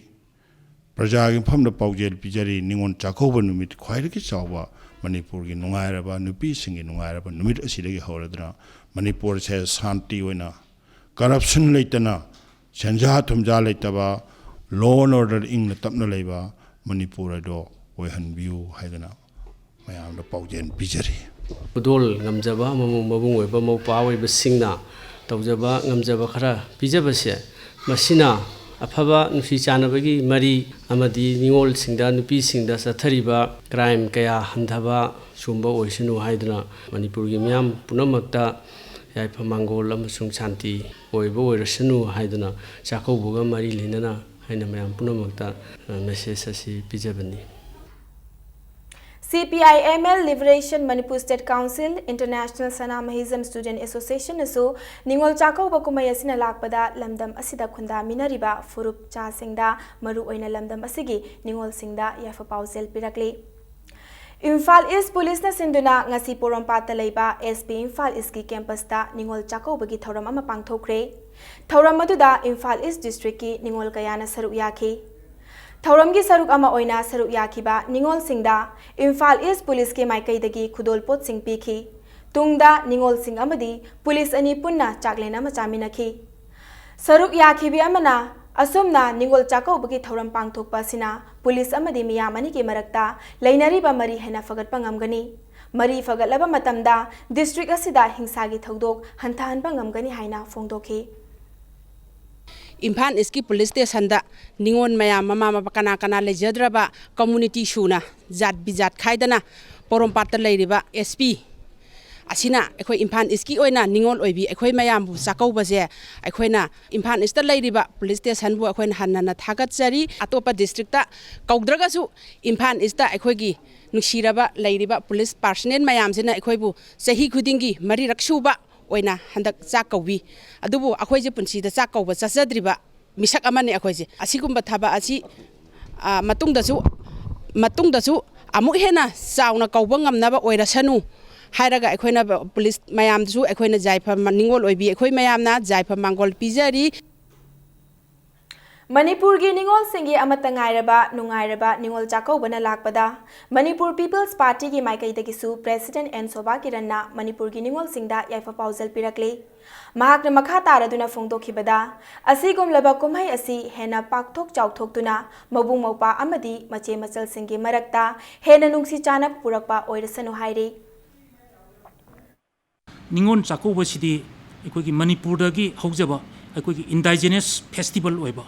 ꯄ꯭ꯔꯖꯥꯒꯤ ꯃꯐꯝꯗ ꯄꯥꯎꯖꯦꯜ ꯄꯤꯖꯔꯤ꯫ ꯅꯤꯉꯣꯜ ꯆꯥꯛꯀꯧꯕ ꯅꯨꯃꯤꯠ ꯈ꯭ꯋꯥꯏꯗꯒꯤ ꯆꯥꯎꯕ, ꯃꯅꯤꯄꯨꯔꯒꯤ ꯅꯨꯡꯉꯥꯏꯔꯕ, ꯅꯨꯄꯤꯁꯤꯡꯒꯤ ꯅꯨꯡꯉꯥꯏꯔꯕ ꯅꯨꯃꯤꯠ ꯑꯁꯤꯗꯒꯤ ꯍꯧꯔꯗꯨꯅ ꯃꯅꯤꯄꯨꯔꯁꯦ ꯁꯥꯟꯇꯤ ꯑꯣꯏꯅ, corruption ꯂꯩꯇꯅ, ꯁꯦꯟꯖꯥ ꯊꯨꯝꯖꯥ ꯂꯩꯇꯕ, law and order ꯏꯪꯅ ꯇꯞꯅ ꯂꯩꯕ ꯃꯅꯤꯄꯨꯔ ꯑꯗꯣ ꯑꯣꯏꯍꯟꯕꯤꯌꯨ ꯍꯥꯏꯗꯅ ꯃꯌꯥꯝꯗ ꯄꯥꯎꯖꯦꯜ ꯄꯤꯖꯔꯤ꯫ ꯈꯨꯗꯣꯜ ꯉꯝꯖꯕ ꯃꯕꯨꯡ, ꯃꯕꯨꯡ ꯑꯣꯏꯕ ꯃꯧꯄ꯭ꯋꯥ ꯑꯣꯏꯕꯁꯤꯡꯅ ꯇꯧꯖꯕ ꯉꯝꯖꯕ ꯈꯔ ꯄꯤꯖꯕꯁꯦ, ꯃꯁꯤꯅ ꯑꯐꯕ ꯅꯨꯡꯁꯤ ꯆꯥꯟꯅꯕꯒꯤ ꯃꯔꯤ ꯑꯃꯗꯤ ꯅꯤꯉꯣꯜꯁꯤꯡꯗ, ꯅꯨꯄꯤꯁꯤꯡꯗ ꯆꯠꯊꯔꯤꯕ crime ꯀꯌꯥ ꯍꯟꯊꯕ ꯁꯨꯝꯕ ꯑꯣꯏꯁꯅꯨ ꯍꯥꯏꯗꯨꯅ ꯃꯅꯤꯄꯨꯔꯒꯤ ꯃꯤꯌꯥꯝ ꯄꯨꯝꯅꯃꯛꯇ ꯌꯥꯏꯐ ꯃꯪꯒꯣꯜ ꯑꯃꯁꯨꯡ ꯁꯥꯟꯇꯤ ꯑꯣꯏꯕ ꯑꯣꯏꯔꯁꯅꯨ ꯍꯥꯏꯗꯨꯅ ꯆꯥꯛꯀꯧꯕꯒ ꯃꯔꯤ ꯂꯩꯅꯅ ꯑꯩꯅ ꯃꯌꯥꯝ ꯄꯨꯝꯅꯃꯛꯇ, ꯑ, message ꯑꯁꯤ ꯄꯤꯖꯕꯅꯤ꯫ C P I M L Liberation Manipur State Council, International Sanamahism Student Association ꯅꯁꯨ ꯅꯤꯉꯣꯜ ꯆꯥꯛꯀꯧꯕ ꯀꯨꯝꯍꯩ ꯑꯁꯤꯅ ꯂꯥꯛꯄꯗ ꯂꯝꯗꯝ ꯑꯁꯤꯗ ꯈꯨꯟꯗꯥꯃꯤꯟꯅꯔꯤꯕ ꯐꯨꯔꯨꯞ ꯆꯥꯁꯤꯡꯗ, ꯃꯔꯨꯑꯣꯏꯅ ꯂꯝꯗꯝ ꯑꯁꯤꯒꯤ ꯅꯤꯉꯣꯜꯁꯤꯡꯗ ꯌꯥꯏꯐ ꯄꯥꯎꯖꯦꯜ ꯄꯤꯔꯛꯂꯤ꯫ ꯏꯝꯐꯥꯜ ꯏꯁ ꯄꯨꯂꯤꯁꯅ ꯁꯤꯟꯗꯨꯅ ꯉꯁꯤ ꯄꯣꯔꯣꯝꯄꯥꯠꯇ ꯂꯩꯕ S P ꯏꯝꯐꯥꯜ ꯏꯁꯀꯤ campus ꯇ ꯅꯤꯉꯣꯜ ꯆꯥꯛꯀꯧꯕꯒꯤ ꯊꯧꯔꯝ ꯑꯃ ꯄꯥꯡꯊꯣꯛꯈ꯭ꯔꯦ꯫ ꯊꯧꯔꯝ ꯑꯗꯨꯗ ꯏꯝꯐꯥꯜ ꯏꯁ district ꯀꯤ ꯅꯤꯉꯣꯜ ꯀꯌꯥꯅ ꯁꯔꯨꯛ ꯌꯥꯈꯤ꯫ ꯊꯧꯔꯝꯒꯤ ꯁꯔꯨꯛ ꯑꯃ ꯑꯣꯏꯅ ꯁꯔꯨꯛ ꯌꯥꯈꯤꯕ ꯅꯤꯉꯣꯜꯁꯤꯡꯗ ꯏꯝꯐꯥꯜ ꯏꯁ ꯄꯨꯂꯤꯁꯀꯤ ꯃꯥꯏꯀꯩꯗꯒꯤ ꯈꯨꯗꯣꯜꯄꯣꯠꯁꯤꯡ ꯄꯤꯈꯤ꯫ ꯇꯨꯡꯗ ꯅꯤꯉꯣꯜꯁꯤꯡ ꯑꯃꯗꯤ ꯄꯨꯂꯤꯁ ꯑꯅꯤ ꯄꯨꯟꯅ ꯆꯥꯛꯂꯦꯟ ꯑꯃ ꯆꯥꯃꯤꯟꯅꯈꯤ꯫ ꯁꯔꯨꯛ ꯌꯥꯈꯤꯕꯤ ꯑꯃꯅ ꯑꯁꯨꯝꯅ ꯅꯤꯉꯣꯜ ꯆꯥꯛꯀꯧꯕꯒꯤ ꯊꯧꯔꯝ ꯄꯥꯡꯊꯣꯛꯄ ꯑꯁꯤꯅ ꯄꯨꯂꯤꯁ ꯑꯃꯗꯤ ꯃꯤꯌꯥꯝ ꯑꯅꯤꯒꯤ ꯃꯔꯛꯇ ꯂꯩꯅꯔꯤꯕ ꯃꯔꯤ ꯍꯦꯟꯅ ꯐꯒꯠꯄ ꯉꯝꯒꯅꯤ꯫ ꯃꯔꯤ ꯐꯒꯠꯂꯕ ꯃꯇꯝꯗ district ꯑꯁꯤꯗ ꯍꯤꯡꯁꯥꯒꯤ ꯊꯧꯗꯣꯛ ꯍꯟꯊꯍꯟꯕ ꯉꯝꯒꯅꯤ ꯍꯥꯏꯅ ꯐꯣꯡꯗꯣꯛꯈꯤ꯫ ꯏꯝꯐꯥꯜ ꯏꯁꯀꯤ ꯄꯨꯂꯤꯁ ꯁ꯭ꯇꯦꯁꯟꯗ ꯅꯤꯉꯣꯜ ꯃꯌꯥꯝ, ꯃꯃꯥ ꯃꯄꯥ ꯀꯅꯥ ꯀꯅꯥ ꯂꯩꯖꯗ꯭ꯔꯕ community ꯁꯨꯅ, ꯖꯥꯠ ꯕꯤꯖꯥꯠ ꯈꯥꯏꯗꯅ ꯄꯣꯔꯣꯝꯄꯥꯠꯇ ꯂꯩꯔꯤꯕ S P ꯑꯁꯤꯅ ꯑꯩꯈꯣꯏ ꯏꯝꯐꯥꯜ ꯏꯁꯀꯤ ꯑꯣꯏꯅ ꯅꯤꯉꯣꯜ ꯑꯣꯏꯕꯤ ꯑꯩꯈꯣꯏ ꯃꯌꯥꯝꯕꯨ ꯆꯥꯛꯀꯧꯕꯁꯦ ꯑꯩꯈꯣꯏꯅ ꯏꯝꯐꯥꯜ ꯏꯁꯇ ꯂꯩꯔꯤꯕ ꯄꯨꯂꯤꯁ ꯁ꯭ꯇꯦꯁꯟꯕꯨ ꯑꯩꯈꯣꯏꯅ ꯍꯟꯅ ꯍꯟꯅ ꯊꯥꯒꯠꯆꯔꯤ꯫ ꯑꯇꯣꯞꯄ district ꯇ ꯀꯧꯗ꯭ꯔꯒꯁꯨ ꯏꯝꯐꯥꯜ ꯏꯁꯇ ꯑꯩꯈꯣꯏꯒꯤ ꯅꯨꯡꯁꯤꯔꯕ ꯂꯩꯔꯤꯕ ꯄꯨꯂꯤꯁ personnel ꯃꯌꯥꯝꯁꯤꯅ ꯑꯩꯈꯣꯏꯕꯨ ꯆꯍꯤ ꯈꯨꯗꯤꯡꯒꯤ ꯃꯔꯤꯔꯛ ꯁꯨꯕ ꯑꯣꯏꯅ ꯍꯟꯗꯛ ꯆꯥꯛ ꯀꯧꯕꯤ꯫ ꯑꯗꯨꯕꯨ ꯑꯩꯈꯣꯏꯁꯦ ꯄꯨꯟꯁꯤꯗ ꯆꯥꯛ ꯀꯧꯕ ꯆꯠꯆꯗ꯭ꯔꯤꯕ ꯃꯤꯁꯛ ꯑꯃꯅꯤ ꯑꯩꯈꯣꯏꯁꯦ꯫ ꯑꯁꯤꯒꯨꯝꯕ ꯊꯕꯛ ꯑꯁꯤ, ꯑ, ꯃꯇꯨꯡꯗꯁꯨ, ꯃꯇꯨꯡꯗꯁꯨ ꯑꯃꯨꯛ ꯍꯦꯟꯅ ꯆꯥꯎꯅ ꯀꯧꯕ ꯉꯝꯅꯕ ꯑꯣꯏꯔꯁꯅꯨ ꯍꯥꯏꯔꯒ ꯑꯩꯈꯣꯏꯅ ꯄꯨꯂꯤꯁ ꯃꯌꯥꯝꯗꯁꯨ ꯑꯩꯈꯣꯏꯅ ꯌꯥꯏꯐ ꯅꯤꯉꯣꯜ ꯑꯣꯏꯕꯤ ꯑꯩꯈꯣꯏ ꯃꯌꯥꯝꯅ ꯌꯥꯏꯐ ꯃꯥꯡꯒꯣꯜ ꯄꯤꯖꯔꯤ꯫ ꯃꯅꯤꯄꯨꯔꯒꯤ ꯅꯤꯉꯣꯜꯁꯤꯡꯒꯤ ꯑꯃꯠꯇ ꯉꯥꯏꯔꯕ ꯅꯨꯡꯉꯥꯏꯔꯕ ꯅꯤꯉꯣꯜ ꯆꯥꯛꯀꯧꯕꯅ ꯂꯥꯛꯄꯗ ꯃꯅꯤꯄꯨꯔ ꯄꯤꯄꯜꯁ ꯄꯥꯔꯇꯤꯒꯤ ꯃꯥꯏꯀꯩꯗꯒꯤꯁꯨ ꯄ꯭ꯔꯦꯁꯤꯗꯦꯟꯠ ꯑꯦꯟ ꯁꯣꯚꯥ ꯀꯤꯔꯟꯅ ꯃꯅꯤꯄꯨꯔꯒꯤ ꯅꯤꯉꯣꯜꯁꯤꯡꯗ ꯌꯥꯏꯐ ꯄꯥꯎꯖꯦꯜ ꯄꯤꯔꯛꯂꯤ꯫ ꯃꯍꯥꯛꯅ ꯃꯈꯥ ꯇꯥꯔꯗꯨꯅ ꯐꯣꯡꯗꯣꯛꯈꯤꯕꯗ, ꯑꯁꯤꯒꯨꯝꯂꯕ ꯀꯨꯝꯍꯩ ꯑꯁꯤ ꯍꯦꯟꯅ ꯄꯥꯛꯊꯣꯛ ꯆꯥꯎꯊꯣꯛꯇꯨꯅ ꯃꯕꯨꯡ ꯃꯧꯄ꯭ꯋꯥ ꯑꯃꯗꯤ ꯃꯆꯦ ꯃꯆꯜꯁꯤꯡꯒꯤ ꯃꯔꯛꯇ ꯍꯦꯟꯅ ꯅꯨꯡꯁꯤ ꯆꯥꯟꯅꯕ ꯄꯨꯔꯛꯄ ꯑꯣꯏꯔꯁꯅꯨ ꯍꯥꯏꯔꯤ꯫ ꯅꯤꯉꯣꯜ ꯆꯥꯛꯀꯧꯕꯁꯤꯗꯤ ꯑꯩꯈꯣꯏꯒꯤ ꯃꯅꯤꯄꯨꯔꯗꯒꯤ ꯍꯧꯖꯕ ꯑꯩꯈꯣꯏꯒꯤ ꯏꯟꯗꯥꯏꯖꯤꯅꯁ ꯐꯦꯁꯇꯤꯚꯦꯜ ꯑꯣꯏꯕ,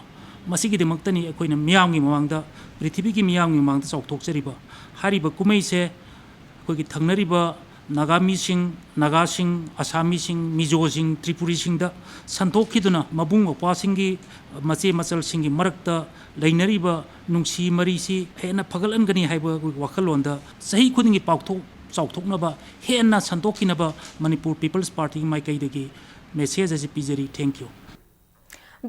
ꯃꯁꯤꯒꯤꯗꯃꯛꯇꯅꯤ ꯑꯩꯈꯣꯏꯅ ꯃꯤꯌꯥꯝꯒꯤ ꯃꯃꯥꯡꯗ, ꯄ꯭ꯔꯤꯊꯤꯕꯤꯒꯤ ꯃꯤꯌꯥꯝꯒꯤ ꯃꯃꯥꯡꯗ ꯆꯥꯎꯊꯣꯛꯆꯔꯤꯕ꯫ ꯍꯥꯏꯔꯤꯕ ꯀꯨꯝꯍꯩꯁꯦ ꯑꯩꯈꯣꯏꯒꯤ ꯊꯪꯅꯔꯤꯕ ꯅꯥꯒꯥꯃꯤꯁꯤꯡ, ꯅꯥꯒꯥꯁꯤꯡ, ꯑꯁꯥꯃꯤꯁꯤꯡ, ꯃꯤꯖꯣꯁꯤꯡ, ꯇ꯭ꯔꯤꯄꯨꯔꯤꯁꯤꯡꯗ ꯁꯟꯗꯣꯛꯈꯤꯗꯨꯅ ꯃꯕꯨꯡ ꯃꯧꯄ꯭ꯋꯥꯁꯤꯡꯒꯤ, ꯃꯆꯦ ꯃꯆꯜꯁꯤꯡꯒꯤ ꯃꯔꯛꯇ ꯂꯩꯅꯔꯤꯕ ꯅꯨꯡꯁꯤ ꯃꯔꯤꯁꯤ ꯍꯦꯟꯅ ꯐꯒꯠꯍꯟꯒꯅꯤ ꯍꯥꯏꯕ ꯑꯩꯈꯣꯏꯒꯤ ꯋꯥꯈꯜꯂꯣꯟꯗ ꯆꯍꯤ ꯈꯨꯗꯤꯡꯒꯤ ꯄꯥꯛꯊꯣꯛ ꯆꯥꯎꯊꯣꯛꯅꯕ, ꯍꯦꯟꯅ ꯁꯟꯗꯣꯛꯈꯤꯅꯕ ꯃꯅꯤꯄꯨꯔ ꯄꯤꯄꯜꯁ ꯄꯥꯔꯇꯤꯒꯤ ꯃꯥꯏꯀꯩꯗꯒꯤ ꯃꯦꯁꯦꯖ ꯑꯁꯤ ꯄꯤꯖꯔꯤ꯫ Thank you꯫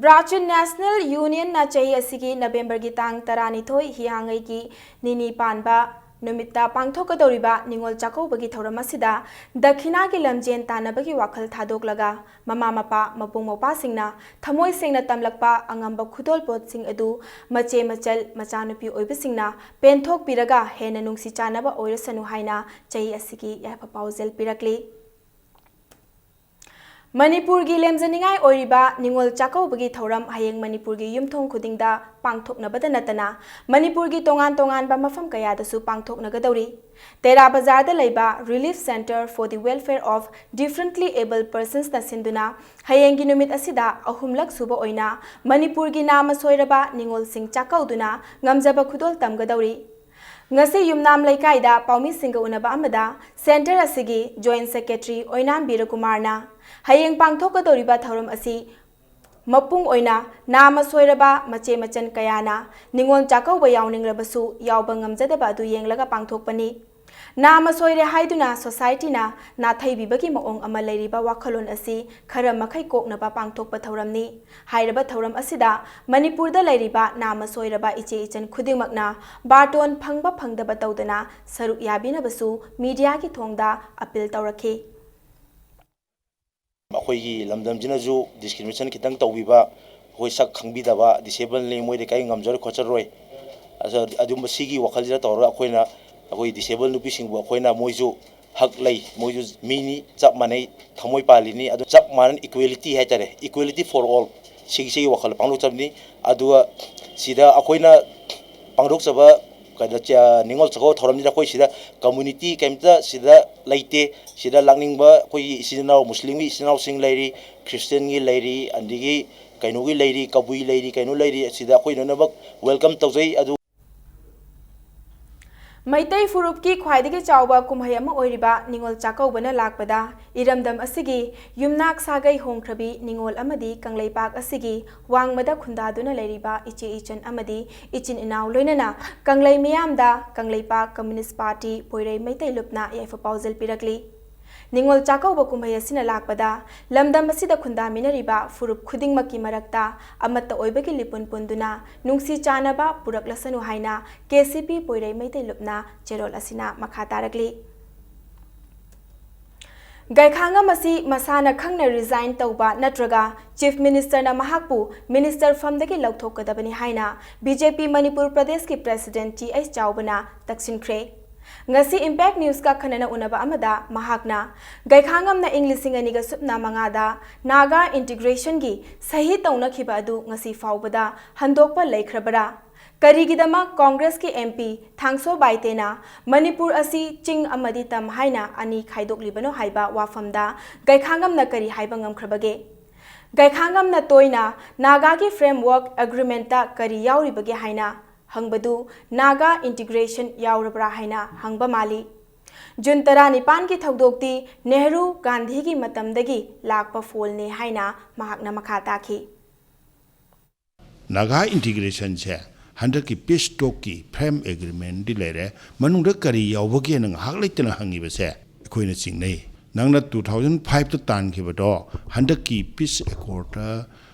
ꯕ꯭ꯔꯥꯖꯤꯜ ꯅꯦꯁꯅꯦꯜ ꯌꯨꯅꯤꯌꯟꯅ ꯆꯍꯤ ꯑꯁꯤꯒꯤ ꯅꯕꯦꯝꯕꯔꯒꯤ ꯇꯥꯡ ꯇꯔꯥꯅꯤꯊꯣꯏ ꯍꯤꯌꯥꯡꯒꯩꯒꯤ ꯅꯤꯅꯤ ꯄꯥꯟꯕ ꯅꯨꯃꯤꯠꯇ ꯄꯥꯡꯊꯣꯛꯀꯗꯧꯔꯤꯕ ꯅꯤꯉꯣꯜ ꯆꯥꯛꯀꯧꯕꯒꯤ ꯊꯧꯔꯝ ꯑꯁꯤꯗ ꯗꯈꯤꯅꯥꯒꯤ ꯂꯝꯖꯦꯟ ꯇꯥꯟꯅꯕꯒꯤ ꯋꯥꯈꯜ ꯊꯥꯗꯣꯛꯂꯒ ꯃꯃꯥ ꯃꯄꯥ, ꯃꯕꯨꯡ ꯃꯧꯄ꯭ꯋꯥꯁꯤꯡꯅ ꯊꯃꯣꯏ ꯁꯦꯡꯅ ꯇꯝꯂꯛꯄ ꯑꯉꯝꯕ ꯈꯨꯗꯣꯜꯄꯣꯠꯁꯤꯡ ꯑꯗꯨ ꯃꯆꯦ ꯃꯆꯜ, ꯃꯆꯥꯅꯨꯄꯤ ꯑꯣꯏꯕꯁꯤꯡꯅ ꯄꯦꯟꯊꯣꯛꯄꯤꯔꯒ ꯍꯦꯟꯅ ꯅꯨꯡꯁꯤ ꯆꯥꯟꯅꯕ ꯑꯣꯏꯔꯁꯅꯨ ꯍꯥꯏꯅ ꯆꯍꯤ ꯑꯁꯤꯒꯤ ꯌꯥꯏꯐ ꯄꯥꯎꯖꯦꯜ ꯄꯤꯔꯛꯂꯤ꯫ ꯃꯅꯤꯄꯨꯔꯒꯤ ꯂꯦꯝꯖꯅꯤꯡꯉꯥꯏ ꯑꯣꯏꯔꯤꯕ ꯅꯤꯉꯣꯜ ꯆꯥꯛꯀꯧꯕꯒꯤ ꯊꯧꯔꯝ ꯍꯌꯦꯡ ꯃꯅꯤꯄꯨꯔꯒꯤ ꯌꯨꯝꯊꯣꯡ ꯈꯨꯗꯤꯡꯗ ꯄꯥꯡꯊꯣꯛꯅꯕꯗ ꯅꯠꯇꯅ ꯃꯅꯤꯄꯨꯔꯒꯤ ꯇꯣꯉꯥꯟ ꯇꯣꯉꯥꯟꯕ ꯃꯐꯝ ꯀꯌꯥꯗꯁꯨ ꯄꯥꯡꯊꯣꯛꯅꯒꯗꯧꯔꯤ꯫ ꯇꯦꯔꯥ ꯕꯖꯥꯔꯗ ꯂꯩꯕ Relief Centre for the Welfare of Differently Abled Personsꯅ ꯁꯤꯟꯗꯨꯅ ꯍꯌꯦꯡꯒꯤ ꯅꯨꯃꯤꯠ ꯑꯁꯤꯗ ꯑꯍꯨꯝꯂꯛ ꯁꯨꯕ ꯑꯣꯏꯅ ꯃꯅꯤꯄꯨꯔꯒꯤ ꯅꯥꯃ ꯁꯣꯏꯔꯕ ꯅꯤꯉꯣꯜꯁꯤꯡ ꯆꯥꯛꯀꯧꯗꯨꯅ ꯉꯝꯖꯕ ꯈꯨꯗꯣꯜ ꯇꯝꯒꯗꯧꯔꯤ꯫ ꯉꯁꯤ ꯌꯨꯝꯅꯥꯝ ꯂꯩꯀꯥꯏꯗ ꯄꯥꯎꯃꯤꯁꯤꯡꯒ ꯎꯅꯕ ꯑꯃꯗ Centre ꯑꯁꯤꯒꯤ Joint Secretary ꯑꯣꯏꯅꯥꯝ ꯕꯤꯔꯀꯨꯃꯥꯔꯅ ꯍꯌꯦꯡ ꯄꯥꯡꯊꯣꯛꯀꯗꯧꯔꯤꯕ ꯊꯧꯔꯝ ꯑꯁꯤ ꯃꯄꯨꯡ ꯑꯣꯏꯅ ꯅꯥꯃ ꯁꯣꯏꯔꯕ ꯃꯆꯦ ꯃꯆꯟ ꯀꯌꯥꯅ ꯅꯤꯉꯣꯜ ꯆꯥꯛꯀꯧꯕ ꯌꯥꯎꯅꯤꯡꯂꯕꯁꯨ ꯌꯥꯎꯕ ꯉꯝꯖꯗꯕ ꯑꯗꯨ ꯌꯦꯡꯂꯒ ꯄꯥꯡꯊꯣꯛꯄꯅꯤ꯫ ꯅꯥꯃ ꯁꯣꯏꯔꯦ ꯍꯥꯏꯗꯨꯅ societyꯅ ꯅꯥꯊꯩꯕꯤꯕꯒꯤ ꯃꯑꯣꯡ ꯑꯃ ꯂꯩꯔꯤꯕ ꯋꯥꯈꯜꯂꯣꯟ ꯑꯁꯤ ꯈꯔ ꯃꯈꯩ ꯀꯣꯛꯅꯕ ꯄꯥꯡꯊꯣꯛꯄ ꯊꯧꯔꯝꯅꯤ꯫ ꯍꯥꯏꯔꯤꯕ ꯊꯧꯔꯝ ꯑꯁꯤꯗ ꯃꯅꯤꯄꯨꯔꯗ ꯂꯩꯔꯤꯕ ꯅꯥꯃ ꯁꯣꯏꯔꯕ ꯏꯆꯦ ꯏꯆꯟ ꯈꯨꯗꯤꯡꯃꯛꯅ ꯕꯥꯔꯇꯣꯟ ꯐꯪꯕ ꯐꯪꯗꯕ ꯇꯧꯗꯅ ꯁꯔꯨꯛ ꯌꯥꯕꯤꯅꯕꯁꯨ mediaꯒꯤ ꯊꯣꯡꯗ appeal ꯇꯧꯔꯛꯈꯤ꯫ ꯑꯩꯈꯣꯏꯒꯤ ꯂꯝꯗꯝꯁꯤꯅꯁꯨ discrimination ꯈꯤꯇꯪ ꯇꯧꯕꯤꯕ, ꯑꯩꯈꯣꯏ ꯁꯛ ꯈꯪꯕꯤꯗꯕ ꯗꯤꯁꯦꯕꯜꯅꯤ, ꯃꯣꯏꯗꯤ ꯀꯔꯤ ꯉꯝꯖꯔꯣꯏ ꯈꯣꯠꯆꯔꯣꯏ꯫ ꯑꯗꯨ-, ꯑꯗꯨꯝꯕ ꯁꯤꯒꯤ ꯋꯥꯈꯜꯁꯤꯗ ꯇꯧꯔꯒ ꯑꯩꯈꯣꯏꯅ ꯑꯩꯈꯣꯏ ꯗꯤꯁꯦꯕꯜ ꯅꯨꯄꯤꯁꯤꯡꯕꯨ ꯑꯩꯈꯣꯏꯅ ꯃꯣꯏꯁꯨ ꯍꯛ ꯂꯩ, ꯃꯣꯏꯁꯨ ꯃꯤꯅꯤ, ꯆꯞ ꯃꯥꯟꯅꯩ, ꯊꯃꯣꯏ ꯄꯥꯜꯂꯤꯅꯤ, ꯑꯗꯨ ꯆꯞ ꯃꯥꯟꯅꯅ equality ꯍꯥꯏꯇꯥꯔꯦ, equality for all, ꯁꯤꯒꯤ, ꯁꯤꯒꯤ ꯋꯥꯈꯜ ꯄꯥꯡꯊꯣꯛꯆꯕꯅꯤ꯫ ꯑꯗꯨꯒ ꯁꯤꯗ ꯑꯩꯈꯣꯏꯅ ꯄꯥꯡꯊꯣꯛꯆꯕ ꯀꯩꯅꯣ, ꯆ-, ꯅꯤꯉꯣꯜ ꯆꯥꯛꯀꯧꯕ ꯊꯧꯔꯝꯁꯤꯗ ꯑꯩꯈꯣꯏ ꯁꯤꯗ community ꯀꯩꯝꯇ ꯁꯤꯗ ꯂꯩꯇꯦ꯫ ꯁꯤꯗ ꯂꯥꯛꯅꯤꯡꯕ ꯑꯩꯈꯣꯏꯒꯤ ꯏꯆꯤꯟ ꯏꯅꯥꯎ, ꯃꯨꯁꯂꯤꯝꯒꯤ ꯏꯆꯤꯟ ꯏꯅꯥꯎꯁꯤꯡ ꯂꯩꯔꯤ, ꯈ꯭ꯔꯤꯁꯇꯤꯌꯟꯒꯤ ꯂꯩꯔꯤ, ꯑꯗꯒꯤ ꯀꯩꯅꯣꯒꯤ ꯂꯩꯔꯤ, ꯀꯕꯨꯏ ꯂꯩꯔꯤ, ꯀꯩꯅꯣ ꯂꯩꯔꯤ, ꯁꯤꯗ ꯑꯩꯈꯣꯏ ꯂꯣꯏꯅꯃꯛ welcome ꯇꯧꯖꯩ꯫ ꯑꯗꯨ ꯃꯩꯇꯩ ꯐꯨꯔꯨꯞꯀꯤ ꯈ꯭ꯋꯥꯏꯗꯒꯤ ꯆꯥꯎꯕ ꯀꯨꯝꯍꯩ ꯑꯃ ꯑꯣꯏꯔꯤꯕ ꯅꯤꯉꯣꯜ ꯆꯥꯛꯀꯧꯕꯅ ꯂꯥꯛꯄꯗ ꯏꯔꯝꯗꯝ ꯑꯁꯤꯒꯤ ꯌꯨꯝꯅꯥꯛ ꯁꯥꯒꯩ ꯍꯣꯡꯈ꯭ꯔꯕꯤ ꯅꯤꯉꯣꯜ ꯑꯃꯗꯤ ꯀꯪꯂꯩꯄꯥꯛ ꯑꯁꯤꯒꯤ ꯋꯥꯡꯃꯗ ꯈꯨꯟꯗꯥꯗꯨꯅ ꯂꯩꯔꯤꯕ ꯏꯆꯦ ꯏꯆꯟ ꯑꯃꯗꯤ ꯏꯆꯤꯟ ꯏꯅꯥꯎ ꯂꯣꯏꯅꯅ ꯀꯪꯂꯩ ꯃꯤꯌꯥꯝꯗ ꯀꯪꯂꯩꯄꯥꯛ ꯀꯝꯃ꯭ꯌꯨꯅꯤꯁ꯭ꯠ ꯄꯥꯔꯇꯤ ꯄꯣꯏꯔꯩ ꯃꯩꯇꯩ ꯂꯨꯞꯅ ꯌꯥꯏꯐ ꯄꯥꯎꯖꯦꯜ ꯄꯤꯔꯛꯂꯤ꯫ ꯅꯤꯉꯣꯜ ꯆꯥꯛꯀꯧꯕ ꯀꯨꯝꯍꯩ ꯑꯁꯤꯅ ꯂꯥꯛꯄꯗ ꯂꯝꯗꯝ ꯑꯁꯤꯗ ꯈꯨꯟꯗꯥꯃꯤꯟꯅꯔꯤꯕ ꯐꯨꯔꯨꯞ ꯈꯨꯗꯤꯡꯃꯛꯀꯤ ꯃꯔꯛꯇ ꯑꯃꯠꯇ ꯑꯣꯏꯕꯒꯤ ꯂꯤꯄꯨꯟ ꯄꯨꯟꯗꯨꯅ ꯅꯨꯡꯁꯤ ꯆꯥꯟꯅꯕ ꯄꯨꯔꯛꯂꯁꯅꯨ ꯍꯥꯏꯅ ꯀꯦ ꯁꯤ ꯄꯤ ꯄꯣꯏꯔꯩ ꯃꯩꯇꯩ ꯂꯨꯞꯅ ꯆꯦꯔꯣꯜ ꯑꯁꯤꯅ ꯃꯈꯥ ꯇꯥꯔꯛꯂꯤ꯫ ꯒꯩꯈꯥꯉꯝ ꯑꯁꯤ ꯃꯁꯥꯅ ꯈꯪꯅ resign ꯇꯧꯕ ꯅꯠꯇ꯭ꯔꯒ Chief Minister ꯅ ꯃꯍꯥꯛꯄꯨ minister ꯐꯝꯗꯒꯤ ꯂꯧꯊꯣꯛꯀꯗꯕꯅꯤ ꯍꯥꯏꯅ ꯕꯤ ꯖꯦ ꯄꯤ ꯃꯅꯤꯄꯨꯔ ꯄ꯭ꯔꯗꯦꯁꯀꯤ President ꯇꯤ ꯑꯩꯆ ꯆꯥꯎꯕꯅ ꯇꯛꯁꯤꯟꯈ꯭ꯔꯦ꯫ ꯉꯁꯤ Impact News ꯀ ꯑꯈꯟꯅꯅ ꯎꯅꯕ ꯑꯃꯗ ꯃꯍꯥꯛꯅ ꯒꯩꯈꯥꯉꯝꯅ ꯏꯪ ꯂꯤꯁꯤꯡ ꯑꯅꯤꯒ ꯁꯨꯞꯅ ꯃꯉꯥꯗ ꯅꯥꯒꯥ integration ꯒꯤ ꯁꯍꯤ ꯇꯧꯅꯈꯤꯕ ꯑꯗꯨ ꯉꯁꯤ ꯐꯥꯎꯕꯗ ꯍꯟꯗꯣꯛꯄ ꯂꯩꯈ꯭ꯔꯕꯔꯥ? ꯀꯔꯤꯒꯤꯗꯃꯛ ꯀꯣꯡꯒ꯭ꯔꯦꯁꯀꯤ ꯑꯦꯝ ꯄꯤ ꯊꯥꯡꯁꯣ ꯕꯥꯏꯇꯦꯅ ꯃꯅꯤꯄꯨꯔ ꯑꯁꯤ ꯆꯤꯡ ꯑꯃꯗꯤ ꯇꯝ ꯍꯥꯏꯅ ꯑꯅꯤ ꯈꯥꯏꯗꯣꯛꯂꯤꯕꯅꯣ ꯍꯥꯏꯕ ꯋꯥꯐꯝꯗ ꯒꯩꯈꯥꯉꯝꯅ ꯀꯔꯤ ꯍꯥꯏꯕ ꯉꯝꯈ꯭ꯔꯕꯒꯦ? ꯒꯩꯈꯥꯉꯝꯅ ꯇꯣꯏꯅ ꯅꯥꯒꯥꯒꯤ Framework Agreement ꯇ ꯀꯔꯤ ꯌꯥꯎꯔꯤꯕꯒꯦ ꯍꯥꯏꯅ ꯍꯪꯕꯗꯨ ꯅꯥꯒꯥ integration ꯌꯥꯎꯔꯕ꯭ꯔꯥ ꯍꯥꯏꯅ ꯍꯪꯕ ꯃꯥꯜꯂꯤ꯫ ꯖꯨꯟ ꯇꯔꯥꯅꯤꯄꯥꯟꯒꯤ ꯊꯧꯗꯣꯛꯇꯤ ꯅꯦꯍꯔꯨ ꯒꯥꯟꯙꯤꯒꯤ ꯃꯇꯝꯗꯒꯤ ꯂꯥꯛꯄ ꯐꯣꯜꯅꯤ ꯍꯥꯏꯅ ꯃꯍꯥꯛꯅ ꯃꯈꯥ ꯇꯥꯈꯤ꯫ ꯅꯥꯒꯥ integration ꯁꯦ ꯍꯟꯗꯛꯀꯤ peace talk ꯀꯤ Frame Agreement ꯗꯤ ꯂꯩꯔꯦ, ꯃꯅꯨꯡꯗ ꯀꯔꯤ ꯌꯥꯎꯕꯒꯦꯅ ꯉꯥꯏꯍꯥꯛ ꯂꯩꯇꯅ ꯍꯪꯉꯤꯕꯁꯦ ꯑꯩꯈꯣꯏꯅ ꯆꯤꯡꯅꯩ꯫ ꯅꯪꯅ two thousand five ꯇ ꯇꯥꯟꯈꯤꯕꯗꯣ ꯍꯟꯗꯛꯀꯤ peace accord ꯇ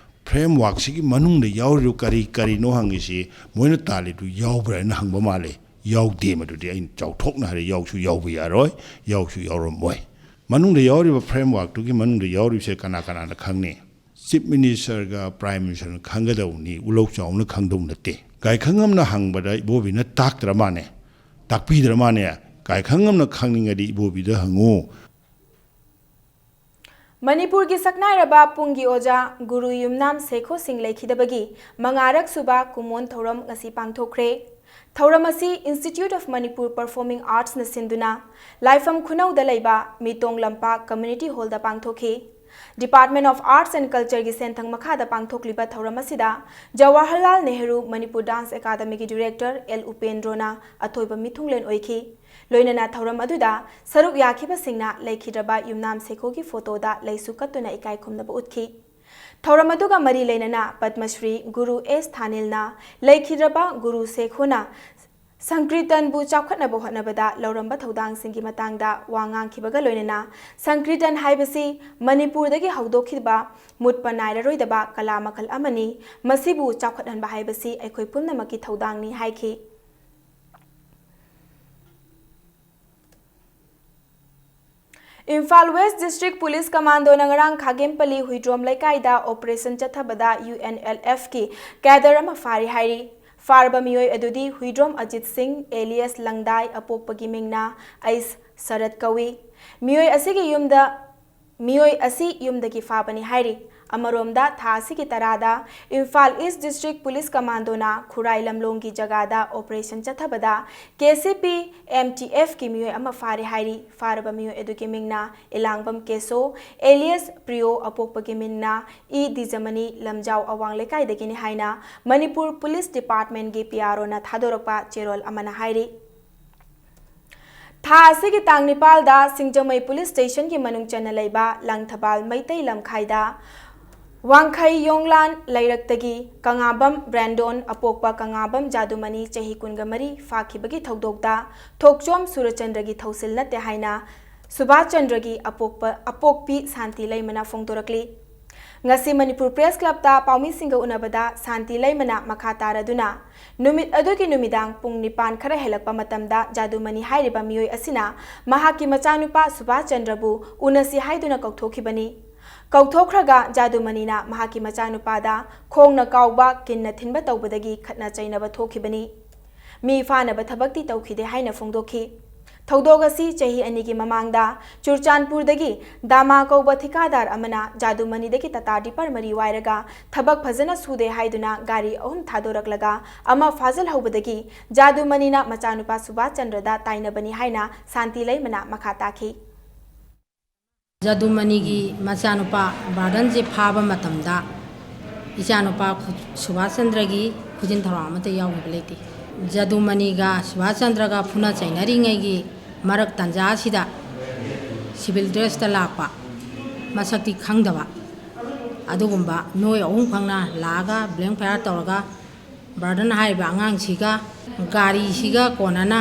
framework ꯁꯤꯒꯤ ꯃꯅꯨꯡꯗ ꯌꯥꯎꯔꯤꯕ ꯀꯔꯤ ꯀꯔꯤꯅꯣ ꯍꯪꯉꯤꯁꯤ, ꯃꯣꯏꯅ ꯇꯥꯜꯂꯤꯗꯨ ꯌꯥꯎꯕ꯭ꯔꯥ ꯍꯥꯏꯅ ꯍꯪꯕ ꯃꯥꯜꯂꯦ꯫ ꯌꯥꯎꯗꯦ꯫ ꯃꯗꯨꯗꯤ ꯑꯩꯅ ꯆꯥꯎꯊꯣꯛꯅ ꯍꯥꯏꯔꯦ, ꯌꯥꯎꯁꯨ ꯌꯥꯎꯕ ꯌꯥꯔꯣꯏ, ꯌꯥꯎꯁꯨ ꯌꯥꯎꯔꯝꯃꯣꯏ꯫ ꯃꯅꯨꯡꯗ ꯌꯥꯎꯔꯤꯕ framework ꯇꯨꯒꯤ ꯃꯅꯨꯡꯗ ꯌꯥꯎꯔꯤꯕꯁꯦ ꯀꯅꯥ ꯀꯅꯥꯅ ꯈꯪꯅꯤ? ꯆꯤꯐ ꯃꯤꯅꯤꯁꯇꯔꯒ ꯄ꯭ꯔꯥꯏꯝ ꯃꯤꯅꯤꯁꯇꯔꯅ ꯈꯪꯒꯗꯧꯕꯅꯤ, ꯎꯂꯧ ꯆꯥꯎꯅ ꯈꯪꯗꯧ ꯅꯠꯇꯦ꯫ ꯒꯥꯏꯈꯪꯉꯝꯅ ꯍꯪꯕꯗ ꯏꯕꯣꯕꯤꯅ ꯇꯥꯛꯇ꯭ꯔ ꯃꯥꯅꯦ, ꯇꯥꯛꯄꯤꯗ꯭ꯔ ꯃꯥꯅꯦ꯫ ꯒꯥꯏꯈꯪꯉꯝꯅ ꯈꯪꯅꯤꯡꯉꯗꯤ ꯏꯕꯣꯕꯤꯗ ꯍꯪꯉꯨ꯫ ꯃꯅꯤꯄꯨꯔꯒꯤ ꯁꯛꯅꯥꯏꯔꯕ ꯄꯨꯡꯒꯤ ꯑꯣꯖꯥ ꯒꯨꯔꯨ ꯌꯨꯝꯅꯥꯝ ꯁꯦꯈꯣ ꯁꯤꯡ ꯂꯩꯈꯤꯗꯕꯒꯤ ꯃꯉꯥꯔꯛ ꯁꯨꯕ ꯀꯨꯃꯣꯟ ꯊꯧꯔꯝ ꯉꯁꯤ ꯄꯥꯡꯊꯣꯛꯈ꯭ꯔꯦ꯫ ꯊꯧꯔꯝ ꯑꯁꯤ Institute of Manipur Performing Artsꯅ ꯁꯤꯟꯗꯨꯅ ꯂꯥꯏꯐꯝ ꯈꯨꯅꯧꯗ ꯂꯩꯕ ꯃꯤꯇꯣꯡ ꯂꯝꯄꯥꯛ Community Hallꯗ ꯄꯥꯡꯊꯣꯛꯈꯤ꯫ Department of Arts and Cultureꯒꯤ ꯁꯦꯟꯊꯪ ꯃꯈꯥꯗ ꯄꯥꯡꯊꯣꯛꯂꯤꯕ ꯊꯧꯔꯝ ꯑꯁꯤꯗ ꯖꯋꯥꯍꯔꯂꯥꯜ ꯅꯦꯍꯔꯨ ꯃꯅꯤꯄꯨꯔ ꯗꯥꯟꯁ ꯑꯦꯀꯥꯗꯃꯤꯒꯤ ꯗꯤꯔꯦꯛꯇꯔ ꯑꯦꯜ ꯎꯄꯦꯟꯗ꯭ꯔꯣꯅ ꯑꯊꯣꯏꯕ ꯃꯤꯊꯨꯡꯂꯦꯟ ꯑꯣꯏꯈꯤ꯫ ꯂꯣꯏꯅꯅ ꯊꯧꯔꯝ ꯑꯗꯨꯗ ꯁꯔꯨꯛ ꯌꯥꯈꯤꯕꯁꯤꯡꯅ ꯂꯩꯈꯤꯗ꯭ꯔꯕ ꯌꯨꯝꯅꯥꯝ ꯁꯦꯈꯣꯒꯤ ꯐꯣꯇꯣꯗ ꯂꯩꯁꯨ ꯀꯠꯇꯨꯅ ꯏꯀꯥꯏ ꯈꯨꯝꯅꯕ ꯎꯠꯈꯤ꯫ ꯊꯧꯔꯝ ꯑꯗꯨꯒ ꯃꯔꯤ ꯂꯩꯅꯅ ꯄꯗꯃꯁ꯭ꯔꯤ ꯒꯨꯔꯨ ꯑꯦꯁ ꯊꯥꯅꯤꯜꯅ ꯂꯩꯈꯤꯗ꯭ꯔꯕ ꯒꯨꯔꯨ ꯁꯦꯈꯣꯅ ꯁꯪꯀ꯭ꯔꯤꯇꯟꯕꯨ ꯆꯥꯎꯈꯠꯅꯕ ꯍꯣꯠꯅꯕꯗ ꯂꯧꯔꯝꯕ ꯊꯧꯗꯥꯡꯁꯤꯡꯒꯤ ꯃꯇꯥꯡꯗ ꯋꯥ ꯉꯥꯡꯈꯤꯕꯒ ꯂꯣꯏꯅꯅ ꯁꯪꯀ꯭ꯔꯤꯇꯟ ꯍꯥꯏꯕꯁꯤ ꯃꯅꯤꯄꯨꯔꯗꯒꯤ ꯍꯧꯗꯣꯛꯈꯤꯕ ꯃꯨꯠꯄ ꯅꯥꯏꯔꯔꯣꯏꯗꯕ ꯀꯂꯥ ꯃꯈꯜ ꯑꯃꯅꯤ꯫ ꯃꯁꯤꯕꯨ ꯆꯥꯎꯈꯠꯍꯟꯕ ꯍꯥꯏꯕꯁꯤ ꯑꯩꯈꯣꯏ ꯄꯨꯝꯅꯃꯛꯀꯤ ꯊꯧꯗꯥꯡꯅꯤ ꯍꯥꯏꯈꯤ꯫ ꯏꯝꯐꯥꯜ West District Police Commandoꯅ ꯉꯔꯥꯡ ꯈꯥꯒꯦꯝꯄꯜꯂꯤ ꯍꯨꯏꯗ꯭ꯔꯣꯝ ꯂꯩꯀꯥꯏꯗ operation ꯆꯠꯊꯕꯗ UNLFꯀꯤ cadre ꯑꯃ ꯐꯥꯔꯤ ꯍꯥꯏꯔꯤ꯫ ꯐꯥꯔꯕ ꯃꯤꯑꯣꯏ ꯑꯗꯨꯗꯤ ꯍꯨꯏꯗ꯭ꯔꯣꯝ ꯑꯖꯤꯠ ꯁꯤꯡ alias ꯂꯪꯗꯥꯏ, ꯑꯄꯣꯛꯄꯒꯤ ꯃꯤꯡꯅ ꯑꯩꯁ ꯁꯔꯠ ꯀꯧꯏ꯫ ꯃꯤꯑꯣꯏ ꯑꯁꯤꯒꯤ ꯌꯨꯝꯗ, ꯃꯤꯑꯣꯏ ꯑꯁꯤ ꯌꯨꯝꯗꯒꯤ ꯐꯥꯕꯅꯤ ꯍꯥꯏꯔꯤ꯫ ꯑꯃꯔꯣꯝꯗ, ꯊꯥ ꯑꯁꯤꯒꯤ ꯇꯔꯥꯗ ꯏꯝꯐꯥꯜ East District Police Commandoꯅ ꯈꯨꯔꯥꯏ ꯂꯝꯂꯣꯡꯒꯤ ꯖꯒꯥꯗ operation ꯆꯠꯊꯕꯗ KCP MTFꯀꯤ ꯃꯤꯑꯣꯏ ꯑꯃ ꯐꯥꯔꯦ ꯍꯥꯏꯔꯤ꯫ ꯐꯥꯔꯕ ꯃꯤꯑꯣꯏ ꯑꯗꯨꯒꯤ ꯃꯤꯡꯅ ꯏꯂꯥꯡꯕꯝ ꯀꯦꯁꯣ, alias ꯄ꯭ꯔꯤꯌꯣ, ꯑꯄꯣꯛꯄꯒꯤ ꯃꯤꯡꯅ ꯏ ꯗꯤꯖꯃꯅꯤ, ꯂꯝꯖꯥꯎ ꯑꯋꯥꯡ ꯂꯩꯀꯥꯏꯗꯒꯤꯅꯤ ꯍꯥꯏꯅ ꯃꯅꯤꯄꯨꯔ Police Departmentꯀꯤ PROꯅ ꯊꯥꯗꯣꯔꯛꯄ ꯆꯦꯔꯣꯜ ꯑꯃꯅ ꯍꯥꯏꯔꯤ꯫ ꯊꯥ ꯑꯁꯤꯒꯤ ꯇꯥꯡ ꯅꯤꯄꯥꯜꯗ ꯁꯤꯡꯖꯃꯩ Police Stationꯒꯤ ꯃꯅꯨꯡ ꯆꯟꯅ ꯂꯩꯕ ꯂꯪꯊꯕꯥꯜ ꯃꯩꯇꯩ ꯂꯝꯈꯥꯏꯗ ꯋꯥꯡꯈꯩ ꯌꯣꯡꯂꯥꯟ ꯂꯩꯔꯛꯇꯒꯤ ꯀꯉꯥꯕꯝ ꯕ꯭ꯔꯦꯟꯗꯣꯟ, ꯑꯄꯣꯛꯄ ꯀꯉꯥꯕꯝ ꯖꯥꯗꯨꯃꯅꯤ, ꯆꯍꯤ ꯀꯨꯟꯒ ꯃꯔꯤ, ꯐꯥꯈꯤꯕꯒꯤ ꯊꯧꯗꯣꯛꯇ ꯊꯣꯛꯆꯣꯝ ꯁꯨꯔꯆꯟꯗ꯭ꯔꯒꯤ ꯊꯧꯁꯤꯜ ꯅꯠꯇꯦ ꯍꯥꯏꯅ ꯁꯨꯚꯥꯁ ꯆꯟꯗ꯭ꯔꯒꯤ ꯑꯄꯣꯛꯄ, ꯑꯄꯣꯛꯄꯤ ꯁꯥꯟꯇꯤ ꯂꯩꯃꯅ ꯐꯣꯡꯗꯣꯔꯛꯂꯤ꯫ ꯉꯁꯤ ꯃꯅꯤꯄꯨꯔ Press Clubꯇ ꯄꯥꯎꯃꯤꯁꯤꯡꯒ ꯎꯅꯕꯗ ꯁꯥꯟꯇꯤ ꯂꯩꯃꯅ ꯃꯈꯥ ꯇꯥꯔꯗꯨꯅ, ꯅꯨꯃꯤꯠ ꯑꯗꯨꯒꯤ ꯅꯨꯃꯤꯗꯥꯡ ꯄꯨꯡ ꯅꯤꯄꯥꯟ ꯈꯔ ꯍꯦꯜꯂꯛꯄ ꯃꯇꯝꯗ ꯖꯥꯗꯨꯃꯅꯤ ꯍꯥꯏꯔꯤꯕ ꯃꯤꯑꯣꯏ ꯑꯁꯤꯅ ꯃꯍꯥꯛꯀꯤ ꯃꯆꯥꯅꯨꯄꯥ ꯁꯨꯚꯥꯁ ꯆꯟꯗ꯭ꯔꯕꯨ ꯎꯅꯁꯤ ꯍꯥꯏꯗꯨꯅ ꯀꯧꯊꯣꯛꯈꯤꯕꯅꯤ꯫ ꯀꯧꯊꯣꯛꯈ꯭ꯔꯒ ꯖꯥꯗꯨꯃꯅꯤꯅ ꯃꯍꯥꯛꯀꯤ ꯃꯆꯥꯅꯨꯄꯥꯗ ꯈꯣꯡꯅ ꯀꯥꯎꯕ, ꯀꯤꯟꯅ ꯊꯤꯟꯕ ꯇꯧꯕꯗꯒꯤ ꯈꯠꯅ ꯆꯩꯅꯕ ꯊꯣꯛꯈꯤꯕꯅꯤ꯫ ꯃꯤ ꯐꯥꯅꯕ ꯊꯕꯛꯇꯤ ꯇꯧꯈꯤꯗꯦ ꯍꯥꯏꯅ ꯐꯣꯡꯗꯣꯛꯈꯤ꯫ ꯊꯧꯗꯣꯛ ꯑꯁꯤ ꯆꯍꯤ ꯑꯅꯤꯒꯤ ꯃꯃꯥꯡꯗ ꯆꯨꯔꯆꯥꯟꯄꯨꯔꯗꯒꯤ ꯗꯥꯃꯥ ꯀꯧꯕ ꯊꯤꯀꯥꯗꯥꯔ ꯑꯃꯅ ꯖꯥꯗꯨꯃꯅꯤꯗꯒꯤ ꯇꯥꯇꯥ ꯗꯤꯄꯔ ꯃꯔꯤ ꯋꯥꯏꯔꯒ ꯊꯕꯛ ꯐꯖꯅ ꯁꯨꯗꯦ ꯍꯥꯏꯗꯨꯅ ꯒꯥꯔꯤ ꯑꯍꯨꯝ ꯊꯥꯗꯣꯔꯛꯂꯒ ꯑꯃ ꯐꯥꯖꯤꯜꯍꯧꯕꯗꯒꯤ ꯖꯥꯗꯨꯃꯅꯤꯅ ꯃꯆꯥꯅꯨꯄꯥ ꯁꯨꯕꯥꯁ ꯆꯟꯗ꯭ꯔꯗ ꯇꯥꯏꯅꯕꯅꯤ ꯍꯥꯏꯅ ꯁꯥꯟꯇꯤ ꯂꯩꯃꯅ ꯃꯈꯥ ꯇꯥꯈꯤ꯫ ꯖꯥꯗꯨꯃꯅꯤꯒꯤ ꯃꯆꯥꯅꯨꯄꯥ ꯕꯥꯔꯗꯟꯁꯦ ꯐꯥꯕ ꯃꯇꯝꯗ ꯏꯆꯥꯅꯨꯄꯥ ꯈꯨ-, ꯁꯨꯕꯥꯁ ꯆꯟꯗ꯭ꯔꯒꯤ ꯈꯨꯖꯤꯟ ꯊꯧꯔꯥꯡ ꯑꯃꯠꯇ ꯌꯥꯎꯈꯤꯕ ꯂꯩꯇꯦ꯫ ꯖꯥꯗꯨꯃꯅꯤꯒ ꯁꯨꯕꯥꯁ ꯆꯟꯗ꯭ꯔꯒ ꯐꯨꯅ ꯆꯩꯅꯔꯤꯉꯩꯒꯤ ꯃꯔꯛ ꯇꯥꯟꯖꯥ ꯑꯁꯤꯗ ꯁꯤꯚꯤꯜ ꯗ꯭ꯔꯦꯁꯇ ꯂꯥꯛꯄ, ꯃꯁꯛꯇꯤ ꯈꯪꯗꯕ ꯑꯗꯨꯒꯨꯝꯕ ꯃꯤꯑꯣꯏ ꯑꯍꯨꯝꯈꯛꯅ ꯂꯥꯛꯑꯒ ꯕ꯭ꯂꯦꯡ ꯐꯥꯌꯔ ꯇꯧꯔꯒ ꯕꯥꯔꯗꯟ ꯍꯥꯏꯔꯤꯕ ꯑꯉꯥꯡꯁꯤꯒ ꯒꯥꯔꯤꯁꯤꯒ ꯀꯣꯟꯅꯅ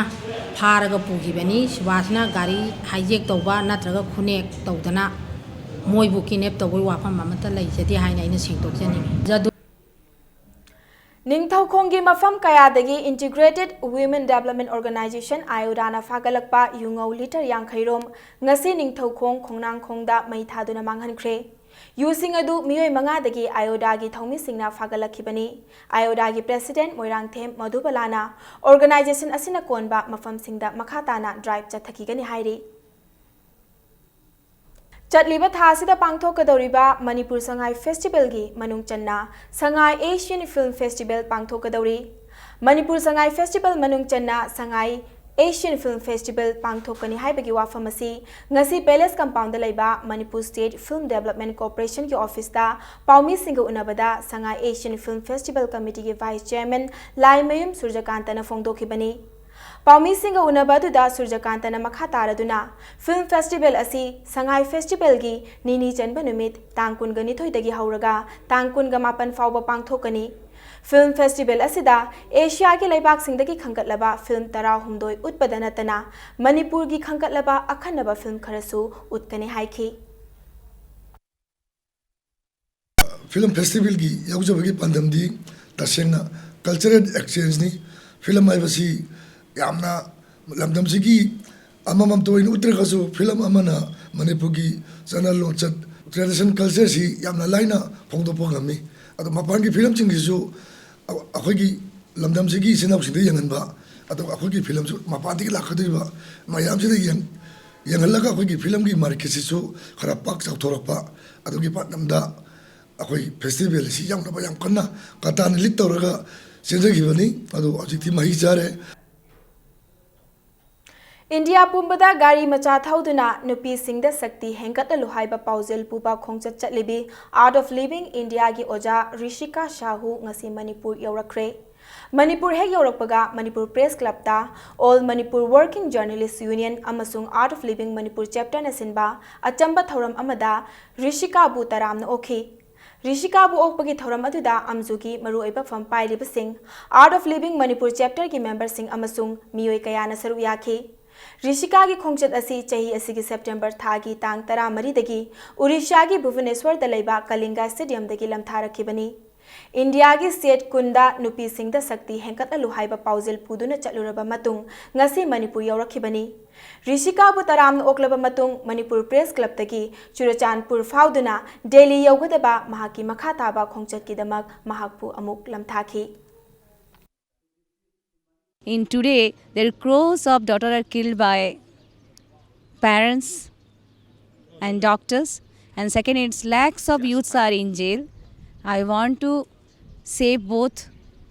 ꯐꯥꯔꯒ ꯄꯨꯈꯤꯕꯅꯤ꯫ ꯁꯨꯕꯥꯁꯅ ꯒꯥꯔꯤ ꯍꯥꯏꯖꯦꯛ ꯇꯧꯕ ꯅꯠꯇ꯭ꯔꯒ ꯈꯨꯅꯦꯛ ꯇꯧꯗꯅ ꯃꯣꯏꯕꯨ ꯀꯤꯗꯅꯦꯞ ꯇꯧꯕꯒꯤ ꯋꯥꯐꯝ ꯑꯃꯠꯇ ꯂꯩꯖꯗꯦ ꯍꯥꯏꯅ ꯑꯩꯅ ꯁꯦꯡꯗꯣꯛꯆꯅꯤꯡꯉꯤ꯫ ꯖꯥꯗꯨ ꯅꯤꯡꯊꯧꯈꯣꯡꯒꯤ ꯃꯐꯝ ꯀꯌꯥꯗꯒꯤ Integrated Women Development Organization, IODAꯅ ꯐꯥꯒꯠꯂꯛꯄ ꯌꯨꯉꯧ ꯂꯤꯇꯔ ꯌꯥꯡꯈꯩ ꯔꯣꯝ ꯉꯁꯤ ꯅꯤꯡꯊꯧꯈꯣꯡ ꯈꯣꯡꯅꯥꯡꯈꯣꯡꯗ ꯃꯩ ꯊꯥꯗꯨꯅ ꯃꯥꯡꯍꯟꯈ꯭ꯔꯦ꯫ ꯌꯨꯁꯤꯡ ꯑꯗꯨ ꯃꯤꯑꯣꯏ ꯃꯉꯥꯗꯒꯤ IODAꯒꯤ ꯊꯧꯃꯤꯁꯤꯡꯅ ꯐꯥꯒꯠꯂꯛꯈꯤꯕꯅꯤ꯫ IODAꯒꯤ President ꯃꯣꯏꯔꯥꯡꯊꯦꯝ ꯃꯙꯨꯕꯂꯥꯅ organization ꯑꯁꯤꯅ ꯀꯣꯟꯕ ꯃꯐꯝꯁꯤꯡꯗ ꯃꯈꯥ ꯇꯥꯅ drive ꯆꯠꯊꯈꯤꯒꯅꯤ ꯍꯥꯏꯔꯤ꯫ ꯆꯠꯂꯤꯕ ꯊꯥ ꯑꯁꯤꯗ ꯄꯥꯡꯊꯣꯛꯀꯗꯧꯔꯤꯕ ꯃꯅꯤꯄꯨꯔ ꯁꯉꯥꯏ Festivalꯒꯤ ꯃꯅꯨꯡ ꯆꯟꯅ ꯁꯉꯥꯏ Asian Film Festival ꯄꯥꯡꯊꯣꯛꯀꯗꯧꯔꯤ꯫ Manipur Sangai Festival ꯃꯅꯨꯡ ꯆꯟꯅ ꯁꯉꯥꯏ Asian Film Festival ꯄꯥꯡꯊꯣꯛꯀꯅꯤ ꯍꯥꯏꯕꯒꯤ ꯋꯥꯐꯝ ꯑꯁꯤ ꯉꯁꯤ Palace Compoundꯗ ꯂꯩꯕ Manipur State Film Development Corporationꯒꯤ officeꯇ ꯄꯥꯎꯃꯤꯁꯤꯡꯒ ꯎꯅꯕꯗ ꯁꯉꯥꯏ Asian Film Festival Committeeꯒꯤ Vice Chairman Laimayum ꯁꯨꯔꯖꯀꯥꯟꯇꯅ ꯐꯣꯡꯗꯣꯛꯈꯤꯕꯅꯤ꯫ ꯄꯥꯎꯃꯤꯁꯤꯡꯒ ꯎꯅꯕ ꯑꯗꯨꯗ ꯁꯨꯔꯖꯀꯥꯟꯇꯅ ꯃꯈꯥ ꯇꯥꯔꯗꯨꯅ, Film Festival ꯑꯁꯤ ꯁꯉꯥꯏ Festivalꯒꯤ ꯅꯤꯅꯤ ꯆꯟꯕ ꯅꯨꯃꯤꯠ ꯇꯥꯡ ꯀꯨꯟꯒ ꯅꯤꯊꯣꯏꯗꯒꯤ ꯍꯧꯔꯒ ꯇꯥꯡ ꯀꯨꯟꯒ ꯃꯥꯄꯟ ꯐꯥꯎꯕ ꯄꯥꯡꯊꯣꯛꯀꯅꯤ꯫ Film Festival ꯑꯁꯤꯗ ꯑꯦꯁꯤꯌꯥꯒꯤ ꯂꯩꯕꯥꯛꯁꯤꯡꯗꯒꯤ ꯈꯟꯒꯠꯂꯕ film ꯇꯔꯥꯍꯨꯝꯗꯣꯏ ꯎꯠꯄꯗ ꯅꯠꯇꯅ ꯃꯅꯤꯄꯨꯔꯒꯤ ꯈꯟꯒꯠꯂꯕ ꯑꯈꯟꯅꯕ film ꯈꯔꯁꯨ ꯎꯠꯀꯅꯤ ꯍꯥꯏꯈꯤ꯫ Film Festivalꯒꯤ ꯌꯥꯎꯖꯕꯒꯤ ꯄꯥꯟꯗꯝꯗꯤ ꯇꯁꯦꯡꯅ cultural exchangeꯅꯤ꯫ Film ꯍꯥꯏꯕꯁꯤ ꯌꯥꯝꯅ ꯂꯝꯗꯝꯁꯤꯒꯤ ꯑꯃꯃꯝꯇ ꯑꯣꯏꯅ ꯎꯠꯇ꯭ꯔꯒꯁꯨ film ꯑꯃꯅ ꯃꯅꯤꯄꯨꯔꯒꯤ ꯆꯠꯅ ꯂꯣꯟꯆꯠ, Tradition culture ꯁꯤ ꯌꯥꯝꯅ ꯂꯥꯏꯅ ꯐꯣꯡꯗꯣꯛꯄ ꯉꯝꯃꯤ꯫ ꯑꯗꯣ ꯃꯄꯥꯟꯒꯤ ꯐꯤꯂꯝꯁꯤꯡꯁꯤꯁꯨ ꯑ-, ꯑꯩꯈꯣꯏꯒꯤ ꯂꯝꯗꯝꯁꯤꯒꯤ ꯏꯆꯤꯟ ꯏꯅꯥꯎꯁꯤꯡꯗ ꯌꯦꯡꯍꯟꯕ, ꯑꯗꯨꯒ ꯑꯩꯈꯣꯏꯒꯤ ꯐꯤꯂꯝꯁꯨ ꯃꯄꯥꯟꯗꯒꯤ ꯂꯥꯛꯀꯗꯧꯔꯤꯕ ꯃꯌꯥꯝꯁꯤꯗ ꯌꯦꯡ-, ꯌꯦꯡꯍꯜꯂꯒ ꯑꯩꯈꯣꯏꯒꯤ ꯐꯤꯂꯝꯒꯤ ꯃꯥꯔꯀꯦꯠꯁꯤꯁꯨ ꯈꯔ ꯄꯥꯛ ꯆꯥꯎꯊꯣꯔꯛꯄ, ꯑꯗꯨꯒꯤ ꯄꯥꯛꯅꯝꯗ ꯑꯩꯈꯣꯏ ꯐꯦꯁꯇꯤꯚꯦꯜ ꯑꯁꯤ ꯌꯥꯎꯅꯕ ꯌꯥꯝ ꯀꯟꯅ ꯀꯇꯥꯅ ꯂꯤꯠ ꯇꯧꯔꯒ ꯆꯦꯟꯖꯈꯤꯕꯅꯤ꯫ ꯑꯗꯨ ꯍꯧꯖꯤꯛꯇꯤ ꯃꯍꯩ ꯆꯥꯔꯦ꯫ ꯏꯟꯗꯤꯌꯥ ꯄꯨꯝꯕꯗ ꯒꯥꯔꯤ ꯃꯆꯥ ꯊꯧꯗꯨꯅ ꯅꯨꯄꯤꯁꯤꯡꯗ ꯁꯛꯇꯤ ꯍꯦꯟꯒꯠꯍꯜꯂꯨ ꯍꯥꯏꯕ ꯄꯥꯎꯖꯦꯜ ꯄꯨꯕ ꯈꯣꯡꯆꯠ ꯆꯠꯂꯤꯕꯤ Art of Living Indiaꯒꯤ ꯑꯣꯖꯥ ꯔꯤꯁꯤꯀꯥ ꯁꯥꯍꯨ ꯉꯁꯤ ꯃꯅꯤꯄꯨꯔ ꯌꯧꯔꯛꯈ꯭ꯔꯦ꯫ ꯃꯅꯤꯄꯨꯔ ꯍꯦꯛ ꯌꯧꯔꯛꯄꯒ Manipur Press Clubꯇ All Manipur Working Journalist Union ꯑꯃꯁꯨꯡ Art of Living Manipur Chapterꯅ ꯁꯤꯟꯕ ꯑꯆꯝꯕ ꯊꯧꯔꯝ ꯑꯃꯗ ꯔꯤꯁꯤꯀꯥꯕꯨ ꯇꯔꯥꯝꯅ ꯑꯣꯛꯈꯤ꯫ ꯔꯤꯁꯤꯀꯥꯕꯨ ꯑꯣꯛꯄꯒꯤ ꯊꯧꯔꯝ ꯑꯗꯨꯗ ꯑꯝꯖꯨꯒꯤ ꯃꯔꯨꯑꯣꯏꯕ ꯐꯝ ꯄꯥꯏꯔꯤꯕꯁꯤꯡ, Art of Living Manipur Chapterꯒꯤ memberꯁꯤꯡ ꯑꯃꯁꯨꯡ ꯃꯤꯑꯣꯏ ꯀꯌꯥꯅ ꯁꯔꯨꯛ ꯌꯥꯈꯤ꯫ ꯔꯤꯁꯤꯀꯥꯒꯤ ꯈꯣꯡꯆꯠ ꯑꯁꯤ ꯆꯍꯤ ꯑꯁꯤꯒꯤ September ꯊꯥꯒꯤ ꯇꯥꯡ ꯇꯔꯥꯃꯔꯤꯗꯒꯤ ꯎꯔꯤꯁꯥꯒꯤ ꯚꯨꯕꯅꯦꯁ꯭ꯋꯔꯗ ꯂꯩꯕ ꯀꯂꯤꯡꯒ Stadiumꯗꯒꯤ ꯂꯝꯊꯥꯔꯛꯈꯤꯕꯅꯤ꯫ ꯏꯟꯗꯤꯌꯥꯒꯤ state ꯀꯨꯟꯗ ꯅꯨꯄꯤꯁꯤꯡꯗ ꯁꯛꯇꯤ ꯍꯦꯟꯒꯠꯍꯜꯂꯨ ꯍꯥꯏꯕ ꯄꯥꯎꯖꯦꯜ ꯄꯨꯗꯨꯅ ꯆꯠꯂꯨꯔꯕ ꯃꯇꯨꯡ ꯉꯁꯤ ꯃꯅꯤꯄꯨꯔ ꯌꯧꯔꯛꯈꯤꯕꯅꯤ꯫ ꯔꯤꯁꯤꯀꯥꯕꯨ ꯇꯔꯥꯝꯅ ꯑꯣꯛꯂꯕ ꯃꯇꯨꯡ ꯃꯅꯤꯄꯨꯔ Press Clubꯇꯒꯤ ꯆꯨꯔꯆꯥꯟꯄꯨꯔ ꯐꯥꯎꯗꯨꯅ ꯗꯦꯜꯂꯤ ꯌꯧꯒꯗꯕ ꯃꯍꯥꯛꯀꯤ ꯃꯈꯥ ꯇꯥꯕ ꯈꯣꯡꯆꯠꯀꯤꯗꯃꯛ ꯃꯍꯥꯛꯄꯨ ꯑꯃꯨꯛ ꯂꯝꯊꯥꯈꯤ꯫ In today, there crores of daughters are killed by parents and doctors, and second, it's lakhs of youths are in jail. I want to save both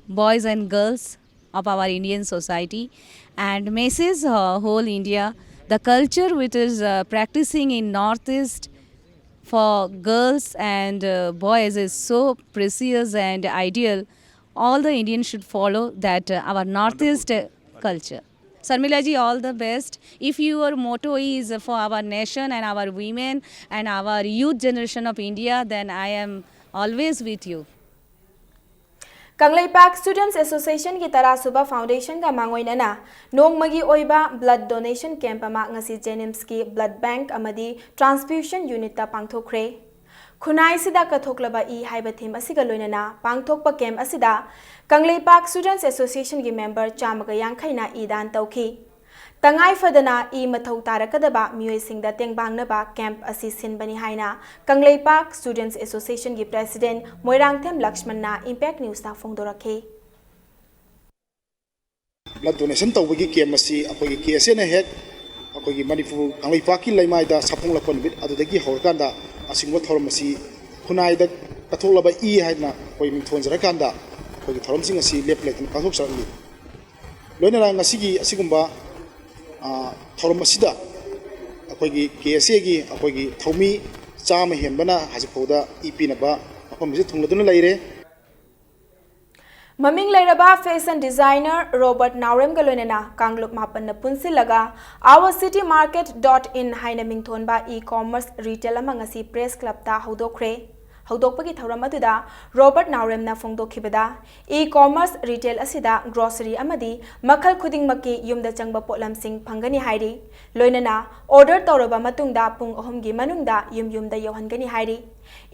boys and girls of our Indian society and message uh, whole India, the culture which is uh, practicing in Northeast for girls and uh, boys is so precious and ideal. All the Indians should follow that uh, our Northeast uh, culture. Sharmila ji, all the best. If your motto is for our nation and our women and our youth generation of India, then I am always with you. Kangleipak Students Associationꯒꯤ ꯇꯔꯥꯁꯨꯕ foundationꯒ ꯃꯥꯡꯑꯣꯏꯅꯅ ꯅꯣꯡꯃꯒꯤ ꯑꯣꯏꯕ blood donation camp ꯑꯃ ꯉꯁꯤ JNIMSꯀꯤ blood bank ꯑꯃꯗꯤ transfusion unitꯇ ꯄꯥꯡꯊꯣꯛꯈ꯭ꯔꯦ꯫ ꯈꯨꯟꯅꯥꯏꯁꯤꯗ ꯀꯠꯊꯣꯛꯂꯕ ꯏ ꯍꯥꯏꯕ theme ꯑꯁꯤꯒ ꯂꯣꯏꯅꯅ ꯄꯥꯡꯊꯣꯛꯄ camp ꯑꯁꯤꯗ ꯀꯪꯂꯩꯄꯥꯛ Students Associationꯒꯤ member ꯆꯥꯝꯃꯒ ꯌꯥꯡꯈꯩꯅ ꯏ ꯗꯥꯟ ꯇꯧꯈꯤ꯫ ꯇꯉꯥꯏ ꯐꯗꯅ ꯏ ꯃꯊꯧ ꯇꯥꯔꯛꯀꯗꯕ ꯃꯤꯑꯣꯏꯁꯤꯡꯗ ꯇꯦꯡꯕꯥꯡꯅꯕ ꯀꯦꯝꯞ ꯑꯁꯤ ꯁꯤꯟꯕꯅꯤ ꯍꯥꯏꯅ ꯀꯪꯂꯩꯄꯥꯛ ꯁ꯭ꯇꯨꯗꯦꯟꯠꯁ ꯑꯦꯁꯣꯁꯤꯌꯦꯁꯟꯒꯤ ꯄ꯭ꯔꯦꯁꯤꯗꯦꯟꯠ ꯃꯣꯏꯔꯥꯡꯊꯦꯝ ꯂꯛꯁꯃꯟꯅ ꯏꯝꯄꯦꯛ ꯅ꯭ꯌꯨꯁꯇ ꯐꯣꯡꯗꯣꯔꯛꯈꯤ꯫ ꯕ꯭ꯂꯗ ꯗꯣꯅꯦꯁꯟ ꯇꯧꯕꯒꯤ ꯀꯦꯝꯞ ꯑꯁꯤ ꯑꯩꯈꯣꯏꯒꯤ ꯀꯦ ꯑꯦꯁ ꯑꯦꯅ ꯍꯦꯛ ꯑꯩꯈꯣꯏꯒꯤ ꯃꯅꯤꯄꯨꯔ ꯀꯪꯂꯩꯄꯥꯛꯀꯤ ꯂꯩꯃꯥꯏꯗ ꯁꯥꯐꯣꯡꯂꯛꯄ ꯅꯨꯃꯤꯠ ꯑꯗꯨꯗꯒꯤ ꯍꯧꯔꯀꯥꯟꯗ ꯑꯁꯤꯒꯨꯝꯕ ꯊꯧꯔꯝ ꯑꯁꯤ ꯈꯨꯟꯅꯥꯏꯗ ꯀꯠꯊꯣꯛꯂꯕ ꯏ ꯍꯥꯏꯗꯅ ꯑꯩꯈꯣꯏ ꯃꯤꯡꯊꯣꯟꯖꯔꯀꯥꯟꯗ ꯑꯩꯈꯣꯏꯒꯤ ꯊꯧꯔꯝꯁꯤꯡ ꯑꯁꯤ ꯂꯦꯞꯄ ꯂꯩꯇꯅ ꯄꯥꯡꯊꯣꯛꯆꯔꯛꯂꯤ꯫ ꯂꯣꯏꯅꯅ ꯉꯁꯤꯒꯤ ꯑꯁꯤꯒꯨꯝꯕ ꯊꯧꯔꯝ ꯑꯁꯤꯗ ꯑꯩꯈꯣꯏꯒꯤ ꯀꯦ ꯑꯦꯁ ꯑꯦꯒꯤ ꯑꯩꯈꯣꯏꯒꯤ ꯊꯧꯃꯤ ꯆꯥꯝꯃ ꯍꯦꯟꯕꯅ ꯍꯧꯖꯤꯛ ꯐꯥꯎꯗ ꯏ ꯄꯤꯅꯕ ꯃꯐꯝ ꯑꯁꯤꯗ ꯊꯨꯡꯂꯗꯨꯅ ꯂꯩꯔꯦ꯫ ꯃꯃꯤꯡ ꯂꯩꯔꯕ ꯐꯦꯁꯟ ꯗꯤꯖꯥꯏꯅꯔ ꯔꯣꯕꯔꯠ ꯅꯥꯎꯔꯦꯝꯒ ꯂꯣꯏꯅꯅ ꯀꯥꯡꯂꯨꯞ ꯃꯥꯄꯟꯅ ꯄꯨꯟꯁꯤꯜꯂꯒ Our City Market dot in ꯍꯥꯏꯅ ꯃꯤꯡꯊꯣꯟꯕ ꯏ ꯀꯣꯃꯔꯁ ꯔꯤꯇꯦꯜ ꯑꯃ ꯉꯁꯤ ꯄ꯭ꯔꯦꯁ ꯀ꯭ꯂꯕꯇ ꯍꯧꯗꯣꯛꯈ꯭ꯔꯦ꯫ ꯍꯧꯗꯣꯛꯄꯒꯤ ꯊꯧꯔꯝ ꯑꯗꯨꯗ ꯔꯣꯕꯔꯠ ꯅꯥꯎꯔꯦꯝꯅ ꯐꯣꯡꯗꯣꯛꯈꯤꯕꯗ, ꯏ ꯀꯣꯃꯔꯁ ꯔꯤꯇꯦꯜ ꯑꯁꯤꯗ ꯒ꯭ꯔꯣꯁꯔꯤ ꯑꯃꯗꯤ ꯃꯈꯜ ꯈꯨꯗꯤꯡꯃꯛꯀꯤ ꯌꯨꯝꯗ ꯆꯪꯕ ꯄꯣꯠꯂꯝꯁꯤꯡ ꯐꯪꯒꯅꯤ ꯍꯥꯏꯔꯤ꯫ ꯂꯣꯏꯅꯅ ꯑꯣꯔꯗꯔ ꯇꯧꯔꯕ ꯃꯇꯨꯡꯗ ꯄꯨꯡ ꯑꯍꯨꯝꯒꯤ ꯃꯅꯨꯡꯗ ꯌꯨꯝ ꯌꯨꯝꯗ ꯌꯧꯍꯟꯒꯅꯤ ꯍꯥꯏꯔꯤ꯫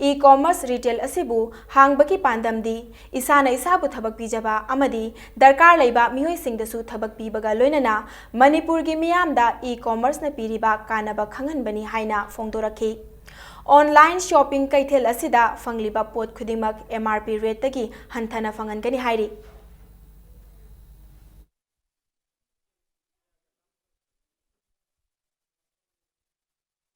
ꯏ ꯀꯣꯃꯔꯁ ꯔꯤꯇꯦꯜ ꯑꯁꯤꯕꯨ ꯍꯥꯡꯕꯒꯤ ꯄꯥꯟꯗꯝꯗꯤ ꯏꯁꯥꯅ ꯏꯁꯥꯕꯨ ꯊꯕꯛ ꯄꯤꯖꯕ ꯑꯃꯗꯤ ꯗꯔꯀꯥꯔ ꯂꯩꯕ ꯃꯤꯑꯣꯏꯁꯤꯡꯗꯁꯨ ꯊꯕꯛ ꯄꯤꯕꯒ ꯂꯣꯏꯅꯅ ꯃꯅꯤꯄꯨꯔꯒꯤ ꯃꯤꯌꯥꯝꯗ ꯏ ꯀꯣꯃꯔꯁꯅ ꯄꯤꯔꯤꯕ ꯀꯥꯟꯅꯕ ꯈꯪꯍꯟꯕꯅꯤ ꯍꯥꯏꯅ ꯐꯣꯡꯗꯣꯔꯛꯈꯤ꯫ ꯑꯣꯟꯂꯥꯏꯟ ꯁꯣꯄꯤꯡ ꯀꯩꯊꯦꯜ ꯑꯁꯤꯗ ꯐꯪꯂꯤꯕ ꯄꯣꯠ ꯈꯨꯗꯤꯡꯃꯛ ꯑꯦꯝ ꯑꯥꯔ ꯄꯤ ꯔꯦꯠꯇꯒꯤ ꯍꯟꯊꯅ ꯐꯪꯍꯟꯒꯅꯤ ꯍꯥꯏꯔꯤ꯫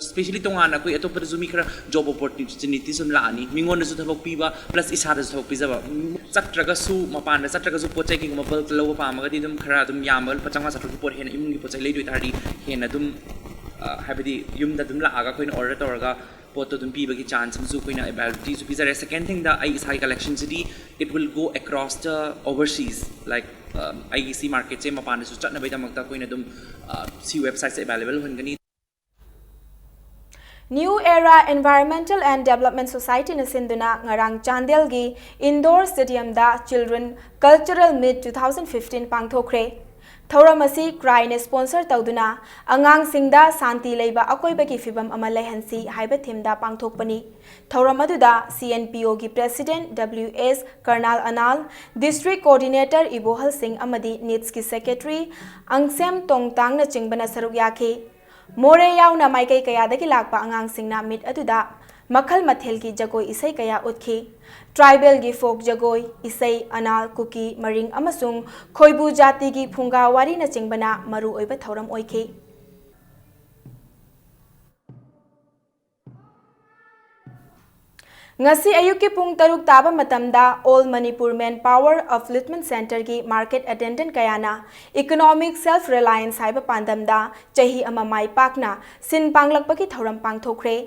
ꯁ꯭ꯄꯦꯁꯤꯌꯦꯜꯂꯤ ꯇꯣꯉꯥꯟꯅ ꯑꯩꯈꯣꯏ ꯑꯇꯣꯞꯄꯗꯁꯨ ꯃꯤ ꯈꯔ ꯖꯣꯕ ꯑꯣꯄꯣꯔꯆꯨꯅꯤꯇꯤꯁ ꯑꯗꯨꯝ ꯂꯥꯛꯑꯅꯤ, ꯃꯤꯉꯣꯟꯗꯁꯨ ꯊꯕꯛ ꯄꯤꯕ ꯄ꯭ꯂꯁ ꯏꯁꯥꯗꯁꯨ ꯊꯕꯛ ꯄꯤꯖꯕ꯫ ꯆꯠꯇ꯭ꯔꯒꯁꯨ, ꯃꯄꯥꯟꯗ ꯆꯠꯇ꯭ꯔꯒꯁꯨ ꯄꯣꯠ ꯆꯩ ꯀꯩꯒꯨꯝꯕ ꯕꯜꯛ ꯂꯧꯕ ꯄꯥꯝꯃꯒꯗꯤ ꯑꯗꯨꯝ ꯈꯔ ꯑꯗꯨꯝ ꯌꯥꯝꯕ ꯂꯨꯄꯥ ꯆꯥꯝꯃꯉꯥ ꯆꯥꯇ꯭ꯔꯨꯛꯀꯤ ꯄꯣꯠ ꯍꯦꯟꯅ ꯏꯃꯨꯡꯒꯤ ꯄꯣꯠ ꯆꯩ ꯂꯩꯗꯣꯏ ꯇꯥꯔꯗꯤ ꯍꯦꯟꯅ ꯑꯗꯨꯝ, ꯑ, ꯍꯥꯏꯕꯗꯤ ꯌꯨꯝꯗ ꯑꯗꯨꯝ ꯂꯥꯛꯑꯒ ꯑꯩꯈꯣꯏꯅ ꯑꯣꯔꯗꯔ ꯇꯧꯔꯒ ꯄꯣꯠꯇꯣ ꯑꯗꯨꯝ ꯄꯤꯕꯒꯤ ꯆꯥꯟꯁ ꯑꯃꯁꯨ ꯑꯩꯈꯣꯏꯅ ꯑꯦꯕꯥꯏꯂꯤꯇꯤꯁꯨ ꯄꯤꯖꯔꯦ꯫ ꯁꯦꯀꯦꯟ ꯊꯤꯡꯗ, ꯑꯩ ꯏꯁꯥꯒꯤ ꯀꯂꯦꯛꯁꯟꯁꯤꯗꯤ it will go across the overseas, like, ꯑ, ꯑꯩꯒꯤ ꯁꯤ ꯃꯥꯔꯀꯦꯠꯁꯦ ꯃꯄꯥꯟꯗꯁꯨ ꯆꯠꯅꯕꯒꯤꯗꯃꯛꯇ ꯑꯩꯈꯣꯏꯅ ꯑꯗꯨꯝ, ꯑ, ꯁꯤ ꯋꯦꯕꯁꯥꯏꯠꯁꯦ ꯑꯦꯕꯥꯏꯂꯦꯕꯜ ꯑꯣꯏꯍꯟꯒꯅꯤ꯫ New Era Environmental and Development Societyꯅ ꯁꯤꯟꯗꯨꯅ ꯉꯔꯥꯡ ꯆꯥꯟꯗꯦꯜꯒꯤ Indore ꯁ꯭ꯇꯦꯗꯤꯌꯝꯗ Children Cultural Meet two thousand fifteen ꯄꯥꯡꯊꯣꯛꯈ꯭ꯔꯦ꯫ ꯊꯧꯔꯝ ꯑꯁꯤ ꯀ꯭ꯔꯥꯏꯅ sponsor ꯇꯧꯗꯨꯅ ꯑꯉꯥꯡꯁꯤꯡꯗ ꯁꯥꯟꯇꯤ ꯂꯩꯕ ꯑꯀꯣꯏꯕꯒꯤ ꯐꯤꯕꯝ ꯑꯃ ꯂꯩꯍꯟꯁꯤ ꯍꯥꯏꯕ themeꯗ ꯄꯥꯡꯊꯣꯛꯄꯅꯤ꯫ ꯊꯧꯔꯝ ꯑꯗꯨꯗ CNPOꯒꯤ President W S Karnal Anal, District Coordinator ꯏꯕꯣꯍꯜ ꯁꯤꯡ ꯑꯃꯗꯤ NEETꯁꯀꯤ Secretary ꯑꯪꯁꯦꯝ ꯇꯣꯡꯇꯥꯡꯅꯆꯤꯡꯕꯅ ꯁꯔꯨꯛ ꯌꯥꯈꯤ꯫ ꯃꯣꯔꯦ ꯌꯥꯎꯅ ꯃꯥꯏꯀꯩ ꯀꯌꯥꯗꯒꯤ ꯂꯥꯛꯄ ꯑꯉꯥꯡꯁꯤꯡꯅ meet ꯑꯗꯨꯗ ꯃꯈꯜ ꯃꯊꯦꯜꯒꯤ ꯖꯒꯣꯏ ꯏꯁꯩ ꯀꯌꯥ ꯎꯠꯈꯤ꯫ Tribalꯒꯤ folk ꯖꯒꯣꯏ, ꯏꯁꯩ, ꯑꯅꯥꯜ, ꯀꯨꯀꯤ, ꯃꯔꯤꯡ ꯑꯃꯁꯨꯡ ꯈꯣꯏꯕꯨ ꯖꯥꯇꯤꯒꯤ ꯐꯨꯡꯒꯥ ꯋꯥꯔꯤꯅꯆꯤꯡꯕꯅ ꯃꯔꯨ ꯑꯣꯏꯕ ꯊꯧꯔꯝ ꯑꯣꯏꯈꯤ꯫ ꯉꯁꯤ ꯑꯌꯨꯛꯀꯤ ꯄꯨꯡ ꯇꯔꯨꯛ ꯇꯥꯕ ꯃꯇꯝꯗ All Manipur Manpower Upliftment Centreꯒꯤ market attendant ꯀꯌꯥꯅ Economic Self Reliance ꯍꯥꯏꯕ ꯄꯥꯟꯗꯝꯗ ꯆꯍꯤ ꯑꯃ ꯃꯥꯏ ꯄꯥꯛꯅ ꯁꯤꯟ ꯄꯥꯡꯂꯛꯄꯒꯤ ꯊꯧꯔꯝ ꯄꯥꯡꯊꯣꯛꯈ꯭ꯔꯦ꯫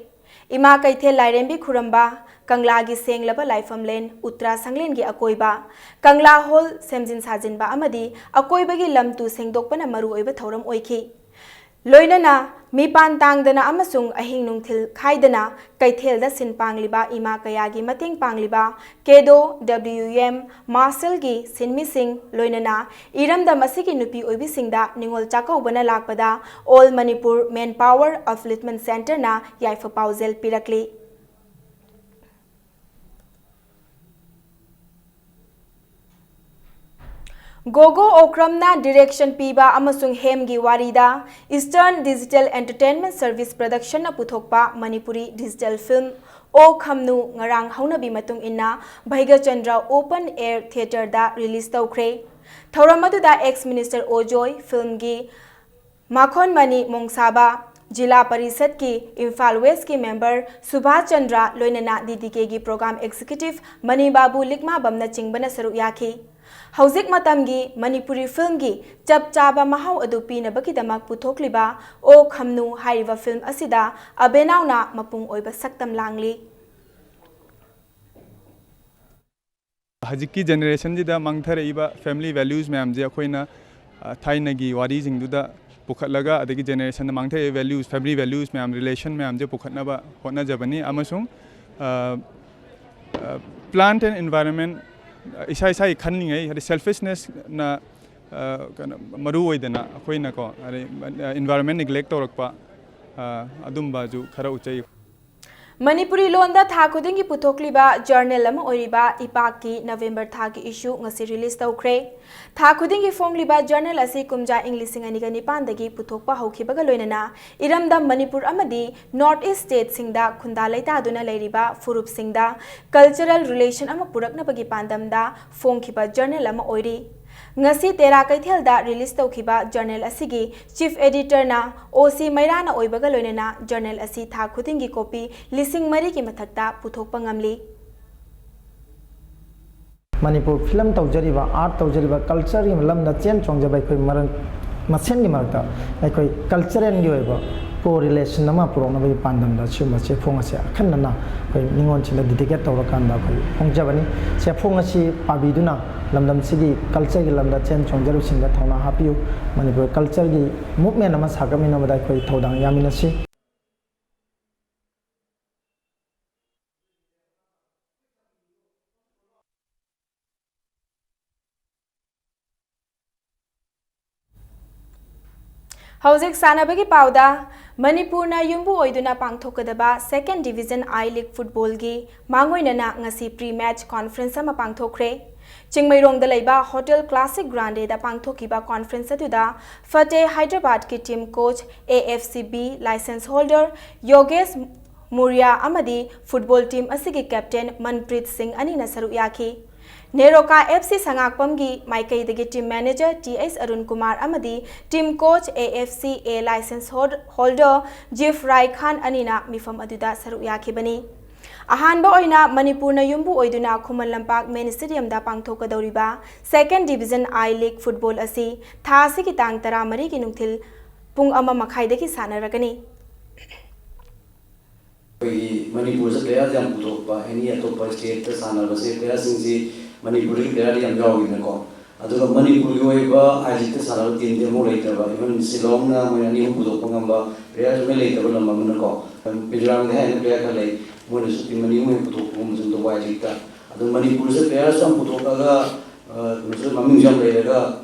ꯏꯃꯥ ꯀꯩꯊꯦꯜ ꯂꯥꯏꯔꯦꯝꯕꯤ ꯈꯨꯔꯨꯝꯕ, ꯀꯪꯂꯥꯒꯤ ꯁꯦꯡꯂꯕ ꯂꯥꯏꯐꯝꯂꯦꯟ ꯎꯇ꯭ꯔꯥ ꯁꯪꯂꯦꯟꯒꯤ ꯑꯀꯣꯏꯕ, ꯀꯪꯂꯥ ꯍꯣꯜ ꯁꯦꯝꯖꯤꯟ ꯁꯥꯖꯤꯟꯕ ꯑꯃꯗꯤ ꯑꯀꯣꯏꯕꯒꯤ ꯂꯝ ꯇꯨ ꯁꯦꯡꯗꯣꯛꯄꯅ ꯃꯔꯨꯑꯣꯏꯕ ꯊꯧꯔꯝ ꯑꯣꯏꯈꯤ꯫ ꯂꯣꯏꯅꯅ ꯃꯤꯄꯥꯟ ꯇꯥꯡꯗꯅ ꯑꯃꯁꯨꯡ ꯑꯍꯤꯡ ꯅꯨꯡꯊꯤꯜ ꯈꯥꯏꯗꯅ ꯀꯩꯊꯦꯜꯗ ꯁꯤꯟ ꯄꯥꯡꯂꯤꯕ ꯏꯃꯥ ꯀꯌꯥꯒꯤ ꯃꯇꯦꯡ ꯄꯥꯡꯂꯤꯕ ꯀꯦꯗꯣ, WM, ꯃꯥꯔꯁꯦꯜꯒꯤ ꯁꯤꯟꯃꯤꯁꯤꯡ, ꯂꯣꯏꯅꯅ ꯏꯔꯝꯗꯝ ꯑꯁꯤꯒꯤ ꯅꯨꯄꯤ ꯑꯣꯏꯕꯤꯁꯤꯡꯗ ꯅꯤꯉꯣꯜ ꯆꯥꯛꯀꯧꯕꯅ ꯂꯥꯛꯄꯗ All Manipur Manpower Upliftment Centreꯅ ꯌꯥꯏꯐ ꯄꯥꯎꯖꯦꯜ ꯄꯤꯔꯛꯂꯤ꯫ ꯒꯣꯒꯣ ꯑꯣꯀ꯭ꯔꯝꯅ direction ꯄꯤꯕ ꯑꯃꯁꯨꯡ ꯍꯦꯝꯒꯤ ꯋꯥꯔꯤꯗ Eastern Digital Entertainment Service Productionꯅ ꯄꯨꯊꯣꯛꯄ ꯃꯅꯤꯄꯨꯔꯤ digital film ꯑꯣ ꯈꯝꯅꯨ ꯉꯔꯥꯡ ꯍꯧꯅꯕꯤ ꯃꯇꯨꯡ ꯏꯟꯅ ꯚꯩꯒꯆꯟꯗ꯭ꯔ Open Air Theatreꯗ release ꯇꯧꯈ꯭ꯔꯦ꯫ ꯊꯧꯔꯝ ꯑꯗꯨꯗ ex Minister ꯑꯣꯖꯣꯏ, filmꯒꯤ ꯃꯥꯈꯣꯟꯃꯅꯤ ꯃꯣꯡꯁꯥꯕ, ꯖꯤꯂꯥ ꯄꯔꯤꯁꯠꯀꯤ ꯏꯝꯐꯥꯜ Westꯀꯤ member ꯁꯨꯚꯥꯁ ꯆꯟꯗ꯭ꯔ, ꯂꯣꯏꯅꯅ DDKꯒꯤ program executive ꯃꯅꯤ ꯕꯥꯕꯨ ꯂꯤꯛꯃꯥꯕꯝꯅꯆꯤꯡꯕꯅ ꯁꯔꯨꯛ ꯌꯥꯈꯤ꯫ ꯍꯧꯖꯤꯛ ꯃꯇꯝꯒꯤ ꯃꯅꯤꯄꯨꯔꯤ filmꯒꯤ ꯆꯞ ꯆꯥꯕ ꯃꯍꯥꯎ ꯑꯗꯨ ꯄꯤꯅꯕꯒꯤꯗꯃꯛ ꯄꯨꯊꯣꯛꯂꯤꯕ ꯑꯣ ꯈꯝꯅꯨ ꯍꯥꯏꯔꯤꯕ film ꯑꯁꯤꯗ ꯑꯕꯦꯅꯥꯎꯅ ꯃꯄꯨꯡ ꯑꯣꯏꯕ ꯁꯛꯇꯝ ꯂꯥꯡꯂꯤ꯫ ꯍꯧꯖꯤꯛꯀꯤ generationꯁꯤꯗ ꯃꯥꯡꯊꯔꯛꯏꯕ family values ꯃꯌꯥꯝꯁꯦ ꯑꯩꯈꯣꯏꯅ, ꯑ, ꯊꯥꯏꯅꯒꯤ ꯋꯥꯔꯤꯁꯤꯡꯗꯨꯗ ꯄꯨꯈꯠꯂꯒ, ꯑꯗꯒꯤ generationꯗ ꯃꯥꯡꯊꯔꯛꯏꯕ values, family values ꯃꯌꯥꯝ, relation ꯃꯌꯥꯝꯁꯦ ꯄꯨꯈꯠꯅꯕ ꯍꯣꯠꯅꯖꯕꯅꯤ꯫ ꯑꯃꯁꯨꯡ, ꯑ, ꯑ, plant and environment, ꯏꯁꯥ ꯏꯁꯥꯒꯤ ꯈꯟꯂꯤꯉꯩ, ꯍꯥꯏꯗꯤ selfishnessꯅ ꯑ, ꯀꯩꯅꯣ, ꯃꯔꯨ ꯑꯣꯏꯗꯅ ꯑꯩꯈꯣꯏꯅꯀꯣ, ꯑꯗꯩ, ꯑ, environment neglect ꯇꯧꯔꯛꯄ, ꯑ, ꯑꯗꯨꯝꯕꯁꯨ ꯈꯔ ꯎꯠꯆꯩ꯫ ꯃꯅꯤꯄꯨꯔꯤ ꯂꯣꯟꯗ ꯊꯥ ꯈꯨꯗꯤꯡꯒꯤ ꯄꯨꯊꯣꯛꯂꯤꯕ journal ꯑꯃ ꯑꯣꯏꯔꯤꯕ ꯏꯄꯥꯛꯀꯤ November ꯊꯥꯒꯤ issue ꯉꯁꯤ release ꯇꯧꯈ꯭ꯔꯦ꯫ ꯊꯥ ꯈꯨꯗꯤꯡꯒꯤ ꯐꯣꯡꯂꯤꯕ journal ꯑꯁꯤ ꯀꯨꯝꯖꯥ ꯏꯪ ꯂꯤꯁꯤꯡ ꯑꯅꯤꯒ ꯅꯤꯄꯥꯟꯗꯒꯤ ꯄꯨꯊꯣꯛꯄ ꯍꯧꯈꯤꯕꯒ ꯂꯣꯏꯅꯅ ꯏꯔꯝꯗꯝ ꯃꯅꯤꯄꯨꯔ ꯑꯃꯗꯤ North East stateꯁꯤꯡꯗ ꯈꯨꯟꯗꯥ ꯂꯩꯇꯥꯗꯨꯅ ꯂꯩꯔꯤꯕ ꯐꯨꯔꯨꯞꯁꯤꯡꯗ cultural relation ꯑꯃ ꯄꯨꯔꯛꯅꯕꯒꯤ ꯄꯥꯟꯗꯝꯗ ꯐꯣꯡꯈꯤꯕ journal ꯑꯃ ꯑꯣꯏꯔꯤ꯫ ꯉꯁꯤ ꯇꯦꯔꯥ ꯀꯩꯊꯦꯜꯗ release ꯇꯧꯈꯤꯕ journal ꯑꯁꯤꯒꯤ chief editorꯅ ꯑꯣ ꯁꯤ ꯃꯩꯔꯥꯅ ꯑꯣꯏꯕꯒ ꯂꯣꯏꯅꯅ journal ꯑꯁꯤ ꯊꯥ ꯈꯨꯗꯤꯡꯒꯤ copy ꯂꯤꯁꯤꯡ ꯃꯔꯤꯒꯤ ꯃꯊꯛꯇ ꯄꯨꯊꯣꯛꯄ ꯉꯝꯂꯤ꯫ ꯃꯅꯤꯄꯨꯔ film ꯇꯧꯖꯔꯤꯕ, art ꯇꯧꯖꯔꯤꯕ, cultureꯒꯤ ꯂꯝꯗ ꯆꯦꯟ ꯆꯣꯡꯖꯕ ꯑꯩꯈꯣꯏ ꯃꯔꯛ ꯃꯁꯦꯟꯒꯤ ꯃꯔꯛꯇ ꯑꯩꯈꯣꯏ culturalꯒꯤ ꯑꯣꯏꯕ co-relation ꯑꯃ ꯄꯨꯔꯛꯅꯕꯒꯤ ꯄꯥꯟꯗꯝꯗ ꯁꯤꯒꯨꯝꯕ ꯆꯦꯐꯣꯡ ꯑꯁꯦ ꯑꯈꯟꯅꯅ ꯑꯩꯈꯣꯏ ꯅꯤꯉꯣꯜꯁꯤꯡꯗ dedicate ꯇꯧꯔꯀꯥꯟꯗ ꯑꯩꯈꯣꯏ ꯐꯣꯡꯖꯕꯅꯤ꯫ ꯆꯦꯐꯣꯡ ꯑꯁꯤ ꯄꯥꯕꯤꯗꯨꯅ ꯂꯝꯗꯝꯁꯤꯒꯤ cultureꯒꯤ ꯂꯝꯗ ꯆꯦꯟ ꯆꯣꯡꯖꯔꯤꯕꯁꯤꯡꯗ ꯊꯧꯅꯥ ꯍꯥꯞꯄꯤꯌꯨ꯫ ꯃꯅꯤꯄꯨꯔ cultureꯒꯤ movement ꯑꯃ ꯁꯥꯒꯠꯃꯤꯟꯅꯕꯗ ꯑꯩꯈꯣꯏ ꯊꯧꯗꯥꯡ ꯌꯥꯃꯤꯟꯅꯁꯤ꯫ ꯍꯧꯖꯤꯛ ꯁꯥꯟꯅꯕꯒꯤ ꯄꯥꯎꯗ꯫ ꯃꯅꯤꯄꯨꯔꯅ ꯌꯨꯝꯕꯨ ꯑꯣꯏꯗꯨꯅ ꯄꯥꯡꯊꯣꯛꯀꯗꯕ Second Division I League footballꯒꯤ ꯃꯥꯡꯑꯣꯏꯅꯅ ꯉꯁꯤ pre match conference ꯑꯃ ꯄꯥꯡꯊꯣꯛꯈ꯭ꯔꯦ꯫ ꯆꯤꯡꯃꯩꯔꯣꯡꯗ ꯂꯩꯕ Hotel Classic Grandeꯗ ꯄꯥꯡꯊꯣꯛꯈꯤꯕ conference ꯑꯗꯨꯗ ꯐꯇꯦ ꯍꯥꯏꯗ꯭ꯔꯕꯥꯗꯀꯤ team coach, A F C B license holder ꯌꯣꯒꯦꯁ Maurya ꯑꯃꯗꯤ football team ꯑꯁꯤꯒꯤ captain ꯃꯟꯄ꯭ꯔꯤꯠ ꯁꯤꯡ ꯑꯅꯤꯅ ꯁꯔꯨꯛ ꯌꯥꯈꯤ꯫ ꯅꯦꯔꯣꯀꯥ F C ꯁꯉꯥꯛꯄꯝꯒꯤ ꯃꯥꯏꯀꯩꯗꯒꯤ team manager T H Arun Kumar ꯑꯃꯗꯤ team coach A F C A license holder ꯖꯤꯐ ꯔꯥꯏ ꯈꯥꯟ ꯑꯅꯤꯅ ꯃꯤꯐꯝ ꯑꯗꯨꯗ ꯁꯔꯨꯛ ꯌꯥꯈꯤꯕꯅꯤ꯫ ꯑꯍꯥꯟꯕ ꯑꯣꯏꯅ ꯃꯅꯤꯄꯨꯔꯅ ꯌꯨꯝꯕꯨ ꯑꯣꯏꯗꯨꯅ Khuman Lampak mini stadiumꯗ ꯄꯥꯡꯊꯣꯛꯀꯗꯧꯔꯤꯕ Second Division I League football ꯑꯁꯤ ꯊꯥ ꯑꯁꯤꯒꯤ ꯇꯥꯡ ꯇꯔꯥꯃꯔꯤꯒꯤ ꯅꯨꯡꯊꯤꯜ ꯄꯨꯡ ꯑꯃ ꯃꯈꯥꯏꯗꯒꯤ ꯁꯥꯟꯅꯔꯒꯅꯤ꯫ ꯑꯩꯈꯣꯏꯒꯤ ꯃꯅꯤꯄꯨꯔꯁꯦ players ꯌꯥꯝ ꯄꯨꯊꯣꯛꯄ, any ꯑꯇꯣꯞꯄ stateꯇ ꯁꯥꯟꯅꯕꯁꯦ playerꯁꯤꯡꯁꯤ ꯃꯅꯤꯄꯨꯔꯗꯒꯤ playerꯗꯤ ꯌꯥꯝ ꯌꯥꯎꯔꯤꯅꯀꯣ꯫ ꯑꯗꯨꯒ ꯃꯅꯤꯄꯨꯔꯒꯤ ꯑꯣꯏꯕ I Leagueꯇ ꯁꯥꯟꯅꯕ teamꯗꯤ ꯑꯃꯨꯛ ꯂꯩꯇꯕ, even ꯁꯤꯂꯣꯡꯅ ꯃꯣꯏ ꯑꯅꯤ ꯑꯍꯨꯝ ꯄꯨꯊꯣꯛꯄ ꯉꯝꯕ playerꯁꯨ ꯑꯃ ꯂꯩꯇꯕ ꯂꯝ ꯑꯃꯅꯀꯣ꯫ ꯃꯤꯖꯣꯔꯥꯝꯒꯤ ꯍꯥꯏꯅ player ꯈꯔ ꯂꯩ, ꯃꯣꯏꯅꯁꯨ team ꯑꯅꯤ ꯑꯍꯨꯝ ꯍꯦꯛ ꯄꯨꯊꯣꯛꯄꯒꯨꯝꯕꯁꯨ ꯑꯗꯨꯝ ꯇꯧꯕ I Leagueꯇ꯫ ꯑꯗꯣ ꯃꯅꯤꯄꯨꯔꯁꯦ playerꯁꯨ ꯌꯥꯝ ꯄꯨꯊꯣꯛꯑꯒ, ꯑ, ꯀꯩꯅꯣꯁꯨ ꯃꯃꯤꯡꯁꯨ ꯌꯥꯝ ꯂꯩꯔꯒ,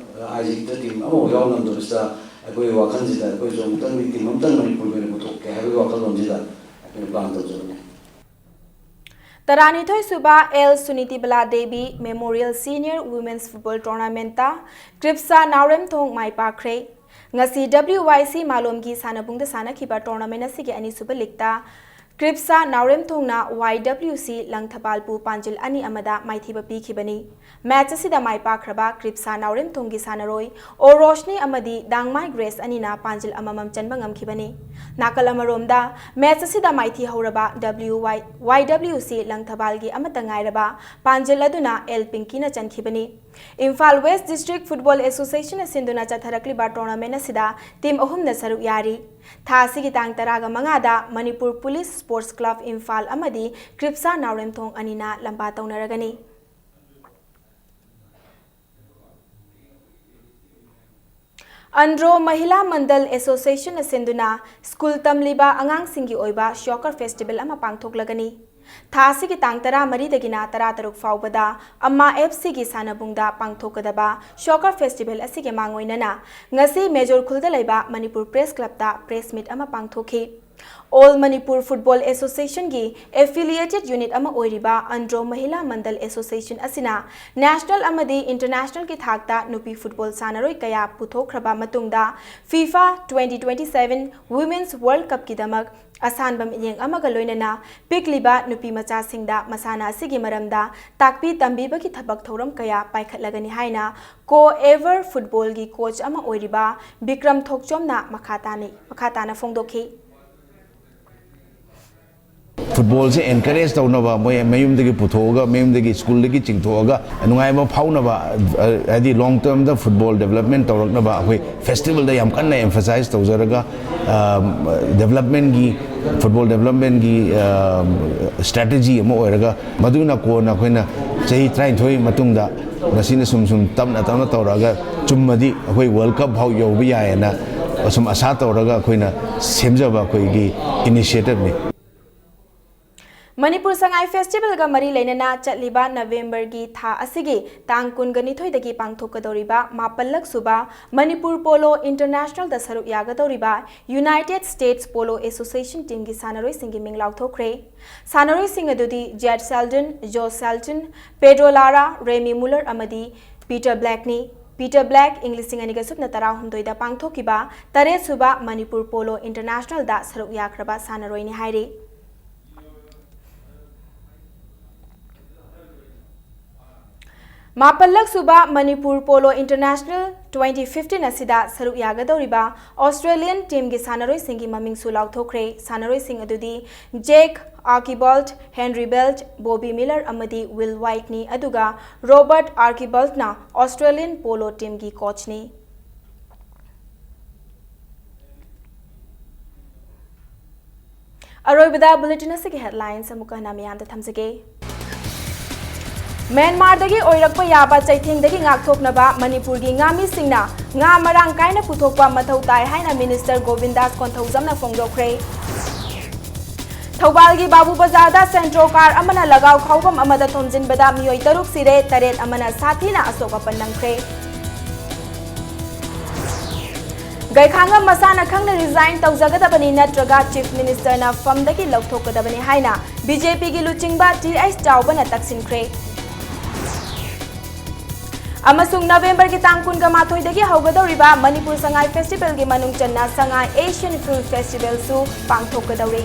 ꯑꯥꯏ ꯖꯤꯗ ꯇꯤꯝ ꯑꯃꯐꯥꯎ ꯌꯥꯎ ꯉꯝꯗꯕꯁꯤꯗ ꯑꯩꯈꯣꯏꯒꯤ ꯋꯥꯈꯜꯁꯤꯗ ꯑꯩꯈꯣꯏꯁꯨ ꯑꯃꯨꯛꯇꯪꯗꯤ ꯇꯤꯝ ꯑꯃꯇꯪ ꯃꯅꯤꯄꯨꯔꯒꯤ ꯑꯣꯏꯅ ꯄꯨꯊꯣꯛꯀꯦ ꯍꯥꯏꯕꯒꯤ ꯋꯥꯈꯜꯂꯣꯟꯁꯤꯗ ꯑꯩꯈꯣꯏꯅ ꯄ꯭ꯂꯥꯟ ꯇꯧꯖꯕꯅꯤ꯫ ꯇꯔꯥꯅꯤꯊꯣꯏ ꯁꯨꯕ L Sunitibala Devi memorial senior women's football ꯇꯣꯔꯅꯥꯃꯦꯟꯠꯇ ꯀ꯭ꯔꯤꯞꯁꯥ ꯅꯥꯎꯔꯦꯝꯊꯣꯡ ꯃꯥꯏ ꯄꯥꯛꯈ꯭ꯔꯦ꯫ ꯉꯁꯤ W Y C ꯃꯥꯂꯣꯝꯒꯤ ꯁꯥꯟꯅꯕꯨꯡꯗ ꯁꯥꯟꯅꯈꯤꯕ ꯇꯣꯔꯅꯥꯃꯦꯟꯠ ꯑꯁꯤꯒꯤ ꯑꯅꯤꯁꯨꯕ ꯂꯤꯛꯇ ꯀ꯭ꯔꯤꯞꯁꯥ ꯅꯥꯎꯔꯦꯝꯊꯣꯡꯅ Y W C ꯂꯪꯊꯕꯥꯜꯕꯨ ꯄꯥꯟꯖꯤꯜ ꯑꯅꯤ ꯑꯃꯗ ꯃꯥꯏꯊꯤꯕ ꯄꯤꯈꯤꯕꯅꯤ꯫ ꯃꯦꯆ ꯑꯁꯤꯗ ꯃꯥꯏ ꯄꯥꯛꯈ꯭ꯔꯕ ꯀ꯭ꯔꯤꯞꯁꯥ ꯅꯥꯎꯔꯦꯝꯊꯣꯡꯒꯤ ꯁꯥꯟꯅꯔꯣꯏ ꯑꯣ ꯔꯣꯁꯅꯤ ꯑꯃꯗꯤ ꯗꯥꯡꯃꯥꯏ ꯒ꯭ꯔꯦꯁ ꯑꯅꯤꯅ ꯄꯥꯟꯖꯤꯜ ꯑꯃꯃꯝ ꯆꯟꯕ ꯉꯝꯈꯤꯕꯅꯤ꯫ ꯅꯥꯀꯜ ꯑꯃꯔꯣꯝꯗ ꯃꯦꯆ ꯑꯁꯤꯗ ꯃꯥꯏꯊꯤ ꯍꯧꯔꯕ W Y, Y W C ꯂꯪꯊꯕꯥꯜꯒꯤ ꯑꯃꯠꯇ ꯉꯥꯏꯔꯕ ꯄꯥꯟꯖꯤꯜ ꯑꯗꯨꯅ ꯑꯦꯜ ꯄꯤꯡꯀꯤꯅ ꯆꯟꯈꯤꯕꯅꯤ꯫ ꯏꯝꯐꯥꯜ ꯋꯦꯁ ꯗꯤꯁꯇ꯭ꯔꯤꯛ ꯐꯨꯠꯕꯣꯜ ꯑꯦꯁꯣꯁꯤꯌꯦꯁꯟꯅ ꯁꯤꯟꯗꯨꯅ ꯆꯠꯊꯔꯛꯂꯤꯕ ꯇꯣꯔꯅꯥꯃꯦꯟꯠ ꯑꯁꯤꯗ ꯇꯤꯝ ꯑꯍꯨꯝꯅ ꯁꯔꯨꯛ ꯌꯥꯔꯤ꯫ ꯊꯥ ꯑꯁꯤꯒꯤ ꯇꯥꯡ ꯇꯔꯥꯒ ꯃꯉꯥꯗ Manipur police sports club Imphal ꯑꯃꯗꯤ ꯀ꯭ꯔꯤꯞꯁꯥ ꯅꯥꯎꯔꯦꯝꯊꯣꯡ ꯑꯅꯤꯅ ꯂꯝꯕꯥ ꯇꯧꯅꯔꯒꯅꯤ꯫ ꯑꯟꯗ꯭ꯔꯣ ꯃꯍꯤꯂꯥ ꯃꯟꯗꯜ ꯑꯦꯁꯣꯁꯤꯌꯦꯁꯟꯅ ꯁꯤꯟꯗꯨꯅ ꯁ꯭ꯀꯨꯜ ꯇꯝꯂꯤꯕ ꯑꯉꯥꯡꯁꯤꯡꯒꯤ ꯑꯣꯏꯕ ꯁꯣꯀꯔ ꯐꯦꯁꯇꯤꯚꯦꯜ ꯑꯃ ꯄꯥꯡꯊꯣꯛꯂꯒꯅꯤ꯫ ꯊꯥ ꯑꯁꯤꯒꯤ ꯇꯥꯡ ꯇꯔꯥꯃꯔꯤꯗꯒꯤꯅ ꯇꯔꯥꯇꯔꯨꯛ ꯐꯥꯎꯕꯗ ꯑꯝꯃꯥ ꯑꯦꯐ ꯁꯤꯒꯤ ꯁꯥꯟꯅꯕꯨꯡꯗ ꯄꯥꯡꯊꯣꯛꯀꯗꯕ ꯁꯣꯀꯔ ꯐꯦꯁꯇꯤꯚꯦꯜ ꯑꯁꯤꯒꯤ ꯃꯥꯡꯑꯣꯏꯅꯅ ꯉꯁꯤ ꯃꯦꯖꯣꯔ ꯈꯨꯜꯗ ꯂꯩꯕ ꯃꯅꯤꯄꯨꯔ ꯄ꯭ꯔꯦꯁ ꯀ꯭ꯂꯕꯇ ꯄ꯭ꯔꯦꯁ ꯃꯤꯠ ꯑꯃ ꯄꯥꯡꯊꯣꯛꯈꯤ꯫ ꯑꯣꯜ ꯃꯅꯤꯄꯨꯔ ꯐꯨꯠꯕꯣꯜ ꯑꯦꯁꯣꯁꯤꯌꯦꯁꯟꯒꯤ ꯑꯦꯐꯤꯂꯤꯌꯦꯇꯦꯗ ꯌꯨꯅꯤꯠ ꯑꯃ ꯑꯣꯏꯔꯤꯕ ꯑꯟꯗ꯭ꯔꯣ ꯃꯍꯤꯂꯥ ꯃꯟꯗꯜ ꯑꯦꯁꯣꯁꯤꯌꯦꯁꯟ ꯑꯁꯤꯅ ꯅꯦꯁꯅꯦꯜ ꯑꯃꯗꯤ ꯏꯟꯇꯔꯅꯦꯁꯅꯦꯜꯒꯤ ꯊꯥꯛꯇ ꯅꯨꯄꯤ ꯐꯨꯠꯕꯣꯜ ꯁꯥꯟꯅꯔꯣꯏ ꯀꯌꯥ ꯄꯨꯊꯣꯛꯈ꯭ꯔꯕ ꯃꯇꯨꯡꯗ FIFA twenty twenty seven Women's World Cupꯀꯤꯗꯃꯛ ꯑꯁꯥꯟꯕ ꯃꯤꯠꯌꯦꯡ ꯑꯃꯒ ꯂꯣꯏꯅꯅ ꯄꯤꯛꯂꯤꯕ ꯅꯨꯄꯤ ꯃꯆꯥꯁꯤꯡꯗ ꯃꯁꯥꯟꯅ ꯑꯁꯤꯒꯤ ꯃꯔꯝꯗ ꯇꯥꯛꯄꯤ ꯇꯝꯕꯤꯕꯒꯤ ꯊꯕꯛ ꯊꯧꯔꯝ ꯀꯌꯥ ꯄꯥꯏꯈꯠꯂꯒꯅꯤ ꯍꯥꯏꯅ ꯀꯣ ꯑꯦꯚꯔ ꯐꯨꯠꯕꯣꯜꯒꯤ ꯀꯣꯆ ꯑꯃ ꯑꯣꯏꯔꯤꯕ ꯕꯤꯀ꯭ꯔꯝ ꯊꯣꯛꯆꯣꯝꯅ ꯃꯈꯥ ꯇꯥꯅ, ꯃꯈꯥ ꯇꯥꯅ ꯐꯣꯡꯗꯣꯛꯈꯤ꯫ ꯐꯨꯠꯕꯣꯜꯁꯦ ꯑꯦꯟꯀꯔꯦꯖ ꯇꯧꯅꯕ, ꯃꯣꯏ ꯃꯌꯨꯝꯗꯒꯤ ꯄꯨꯊꯣꯛꯑꯒ, ꯃꯌꯨꯝꯗꯒꯤ, ꯁ꯭ꯀꯨꯜꯗꯒꯤ ꯆꯤꯡꯊꯣꯛꯑꯒ ꯅꯨꯡꯉꯥꯏꯕ ꯐꯥꯎꯅꯕ, ꯍꯥꯏꯗꯤ ꯂꯣꯡ ꯇꯔꯝꯗ ꯐꯨꯠꯕꯣꯜ ꯗꯦꯕꯂꯞꯃꯦꯟ ꯇꯧꯔꯛꯅꯕ ꯑꯩꯈꯣꯏ ꯐꯦꯁꯇꯤꯚꯦꯜꯗ ꯌꯥꯝ ꯀꯟꯅ ꯑꯦꯝꯐꯁꯥꯏꯖ ꯇꯧꯖꯔꯒ, ꯗꯦꯕꯂꯞꯃꯦꯟꯒꯤ, ꯐꯨꯠꯕꯣꯜ ꯗꯦꯕꯂꯞꯃꯦꯟꯒꯤ ꯁ꯭ꯇ꯭ꯔꯦꯇꯦꯖꯤ ꯑꯃ ꯑꯣꯏꯔꯒ, ꯃꯗꯨꯅ ꯀꯣꯟꯅ ꯑꯩꯈꯣꯏꯅ ꯆꯍꯤ ꯇꯔꯥꯅꯤꯊꯣꯏ ꯃꯇꯨꯡꯗ ꯃꯁꯤꯅ ꯁꯨꯝ ꯁꯨꯝ ꯇꯞꯅ ꯇꯞꯅ ꯇꯧꯔꯛꯑꯒ ꯆꯨꯝꯃꯗꯤ ꯑꯩꯈꯣꯏ ꯋꯥꯔꯜ ꯀꯞ ꯐꯥꯎ ꯌꯧꯕ ꯌꯥꯏꯌꯦꯅ ꯑꯁꯨꯝ ꯑꯁꯥ ꯇꯧꯔꯒ ꯑꯩꯈꯣꯏꯅ ꯁꯦꯝꯖꯕ ꯑꯩꯈꯣꯏꯒꯤ ꯏꯅꯤꯁꯤꯌꯦꯇꯤꯚꯅꯤ꯫ ꯃꯅꯤꯄꯨꯔ ꯁꯉꯥꯏ ꯐꯦꯁꯇꯤꯚꯦꯜꯒ ꯃꯔꯤ ꯂꯩꯅꯅ ꯆꯠꯂꯤꯕ ꯅꯕꯦꯝꯕꯔꯒꯤ ꯊꯥ ꯑꯁꯤꯒꯤ ꯇꯥꯡ ꯀꯨꯟꯒ ꯅꯤꯊꯣꯏꯗꯒꯤ ꯄꯥꯡꯊꯣꯛꯀꯗꯧꯔꯤꯕ ꯃꯥꯄꯜꯂꯛ ꯁꯨꯕ ꯃꯅꯤꯄꯨꯔ ꯄꯣꯂꯣ ꯏꯟꯇꯔꯅꯦꯁꯅꯦꯜꯗ ꯁꯔꯨꯛ ꯌꯥꯒꯗꯧꯔꯤꯕ ꯌꯨꯅꯥꯏꯇꯦꯗ ꯁ꯭ꯇꯦꯠꯁ ꯄꯣꯂꯣ ꯑꯦꯁꯣꯁꯤꯌꯦꯁꯟ ꯇꯤꯝꯒꯤ ꯁꯥꯟꯅꯔꯣꯏꯁꯤꯡꯒꯤ ꯃꯤꯡ ꯂꯥꯎꯊꯣꯛꯈ꯭ꯔꯦ꯫ ꯁꯥꯟꯅꯔꯣꯏꯁꯤꯡ ꯑꯗꯨꯗꯤ ꯖꯦꯠ ꯁꯦꯜꯇꯟ, ꯖꯣ ꯁꯦꯜꯇꯟ, ꯄꯦꯗ꯭ꯔꯣ ꯂꯥꯔꯥ, ꯔꯦꯃꯤ ꯃꯨꯂꯔ ꯑꯃꯗꯤ ꯄꯤꯇꯔ ꯕ꯭ꯂꯦꯛꯅꯤ꯫ ꯄꯤꯇꯔ ꯕ꯭ꯂꯦꯛ ꯏꯪ ꯂꯤꯁꯤꯡ ꯑꯅꯤꯒ ꯁꯨꯞꯅ ꯇꯔꯥꯍꯨꯝꯗꯣꯏꯗ ꯄꯥꯡꯊꯣꯛꯈꯤꯕ ꯇꯔꯦꯠ ꯁꯨꯕ ꯃꯅꯤꯄꯨꯔ ꯄꯣꯂꯣ ꯏꯟꯇꯔꯅꯦꯁꯅꯦꯜꯗ ꯁꯔꯨꯛ ꯌꯥꯈ꯭ꯔꯕ ꯁꯥꯟꯅꯔꯣꯏꯅꯤ ꯍꯥꯏꯔꯤ꯫ ꯃꯥꯄꯜꯂꯛ ꯁꯨꯕ Manipur polo international twenty fifteen ꯑꯁꯤꯗ ꯁꯔꯨꯛ ꯌꯥꯒꯗꯧꯔꯤꯕ ꯑꯣꯁꯇ꯭ꯔꯦꯂꯤꯌꯟ ꯇꯤꯝꯒꯤ ꯁꯥꯟꯅꯔꯣꯏꯁꯤꯡꯒꯤ ꯃꯃꯤꯡꯁꯨ ꯂꯥꯎꯊꯣꯛꯈ꯭ꯔꯦ꯫ ꯁꯥꯟꯅꯔꯣꯏꯁꯤꯡ ꯑꯗꯨꯗꯤ ꯖꯦꯛ ꯑꯥꯔꯀꯤꯕꯜꯠ, ꯍꯦꯟꯔꯤ ꯕꯦꯜꯠ, ꯕꯣꯕꯤ ꯃꯤꯂꯔ ꯑꯃꯗꯤ ꯋꯤꯜ ꯋꯥꯏꯠꯅꯤ꯫ ꯑꯗꯨꯒ ꯔꯣꯕꯔꯠ ꯑꯥꯔꯀꯤꯕꯜꯠꯅ ꯑꯣꯁꯇ꯭ꯔꯦꯂꯤꯌꯟ ꯄꯣꯂꯣ ꯇꯤꯝꯒꯤ ꯀꯣꯆꯅꯤ꯫ ꯑꯔꯣꯏꯕꯗ ꯕꯨꯂꯦꯇꯤꯟ ꯑꯁꯤꯒꯤ ꯍꯦꯗꯂꯥꯏꯟꯁ ꯑꯃꯨꯛꯀ ꯍꯟꯅ ꯃꯤꯌꯥꯝꯗ ꯊꯝꯖꯒꯦ꯫ ꯃ꯭ꯌꯥꯟꯃꯥꯔꯗꯒꯤ ꯑꯣꯏꯔꯛꯄ ꯌꯥꯕ ꯆꯩꯊꯦꯡꯗꯒꯤ ꯉꯥꯛꯊꯣꯛꯅꯕ ꯃꯅꯤꯄꯨꯔꯒꯤ ꯉꯥꯃꯤꯁꯤꯡꯅ ꯉꯥ ꯃꯔꯥꯡ ꯀꯥꯏꯅ ꯄꯨꯊꯣꯛꯄ ꯃꯊꯧ ꯇꯥꯏ ꯍꯥꯏꯅ ꯃꯤꯅꯤꯁꯇꯔ ꯒꯣꯕꯤꯟꯗꯥꯁ ꯀꯣꯟꯊꯧꯖꯝꯅ ꯐꯣꯡꯗꯣꯛꯈ꯭ꯔꯦ꯫ ꯊꯧꯕꯥꯜꯒꯤ ꯕꯥꯕꯨ ꯕꯖꯥꯔꯗ ꯁꯦꯟꯇ꯭ꯔꯣ ꯀꯥꯔ ꯑꯃꯅ ꯂꯒꯥꯎ ꯈꯥꯎꯐꯝ ꯑꯃꯗ ꯊꯣꯝꯖꯤꯟꯕꯗ ꯃꯤꯑꯣꯏ ꯇꯔꯨꯛ ꯁꯤꯔꯦ, ꯇꯔꯦꯠ ꯑꯃꯅ ꯁꯥꯊꯤꯅ ꯑꯁꯣꯛ ꯑꯄꯟ ꯅꯪꯈ꯭ꯔꯦ꯫ ꯒꯩꯈꯥꯡꯉꯝ ꯃꯁꯥꯅ ꯈꯪꯅ ꯔꯤꯖꯥꯏꯟ ꯇꯧꯖꯒꯗꯕꯅꯤ, ꯅꯠꯇ꯭ꯔꯒ ꯆꯤꯐ ꯃꯤꯅꯤꯁꯇꯔꯅ ꯐꯝꯗꯒꯤ ꯂꯧꯊꯣꯛꯀꯗꯕꯅꯤ ꯍꯥꯏꯅ ꯕꯤ ꯖꯦ ꯄꯤꯒꯤ ꯂꯨꯆꯤꯡꯕ ꯇꯤ ꯑꯩꯆ ꯆꯥꯎꯕꯅ ꯇꯛꯁꯤꯟꯈ꯭ꯔꯦ꯫ ꯑꯃꯁꯨꯡ ꯅꯕꯦꯝꯕꯔꯒꯤ ꯇꯥꯡ ꯀꯨꯟꯒ ꯃꯥꯊꯣꯏꯗꯒꯤ ꯍꯧꯒꯗꯧꯔꯤꯕ ꯃꯅꯤꯄꯨꯔ ꯁꯉꯥꯏ ꯐꯦꯁꯇꯤꯚꯦꯜꯒꯤ ꯃꯅꯨꯡ ꯆꯟꯅ ꯁꯉꯥꯏ ꯑꯦꯁꯤꯌꯟ ꯐꯤꯜꯝ ꯐꯦꯁꯇꯤꯚꯦꯜꯁꯨ ꯄꯥꯡꯊꯣꯛꯀꯗꯧꯔꯤ꯫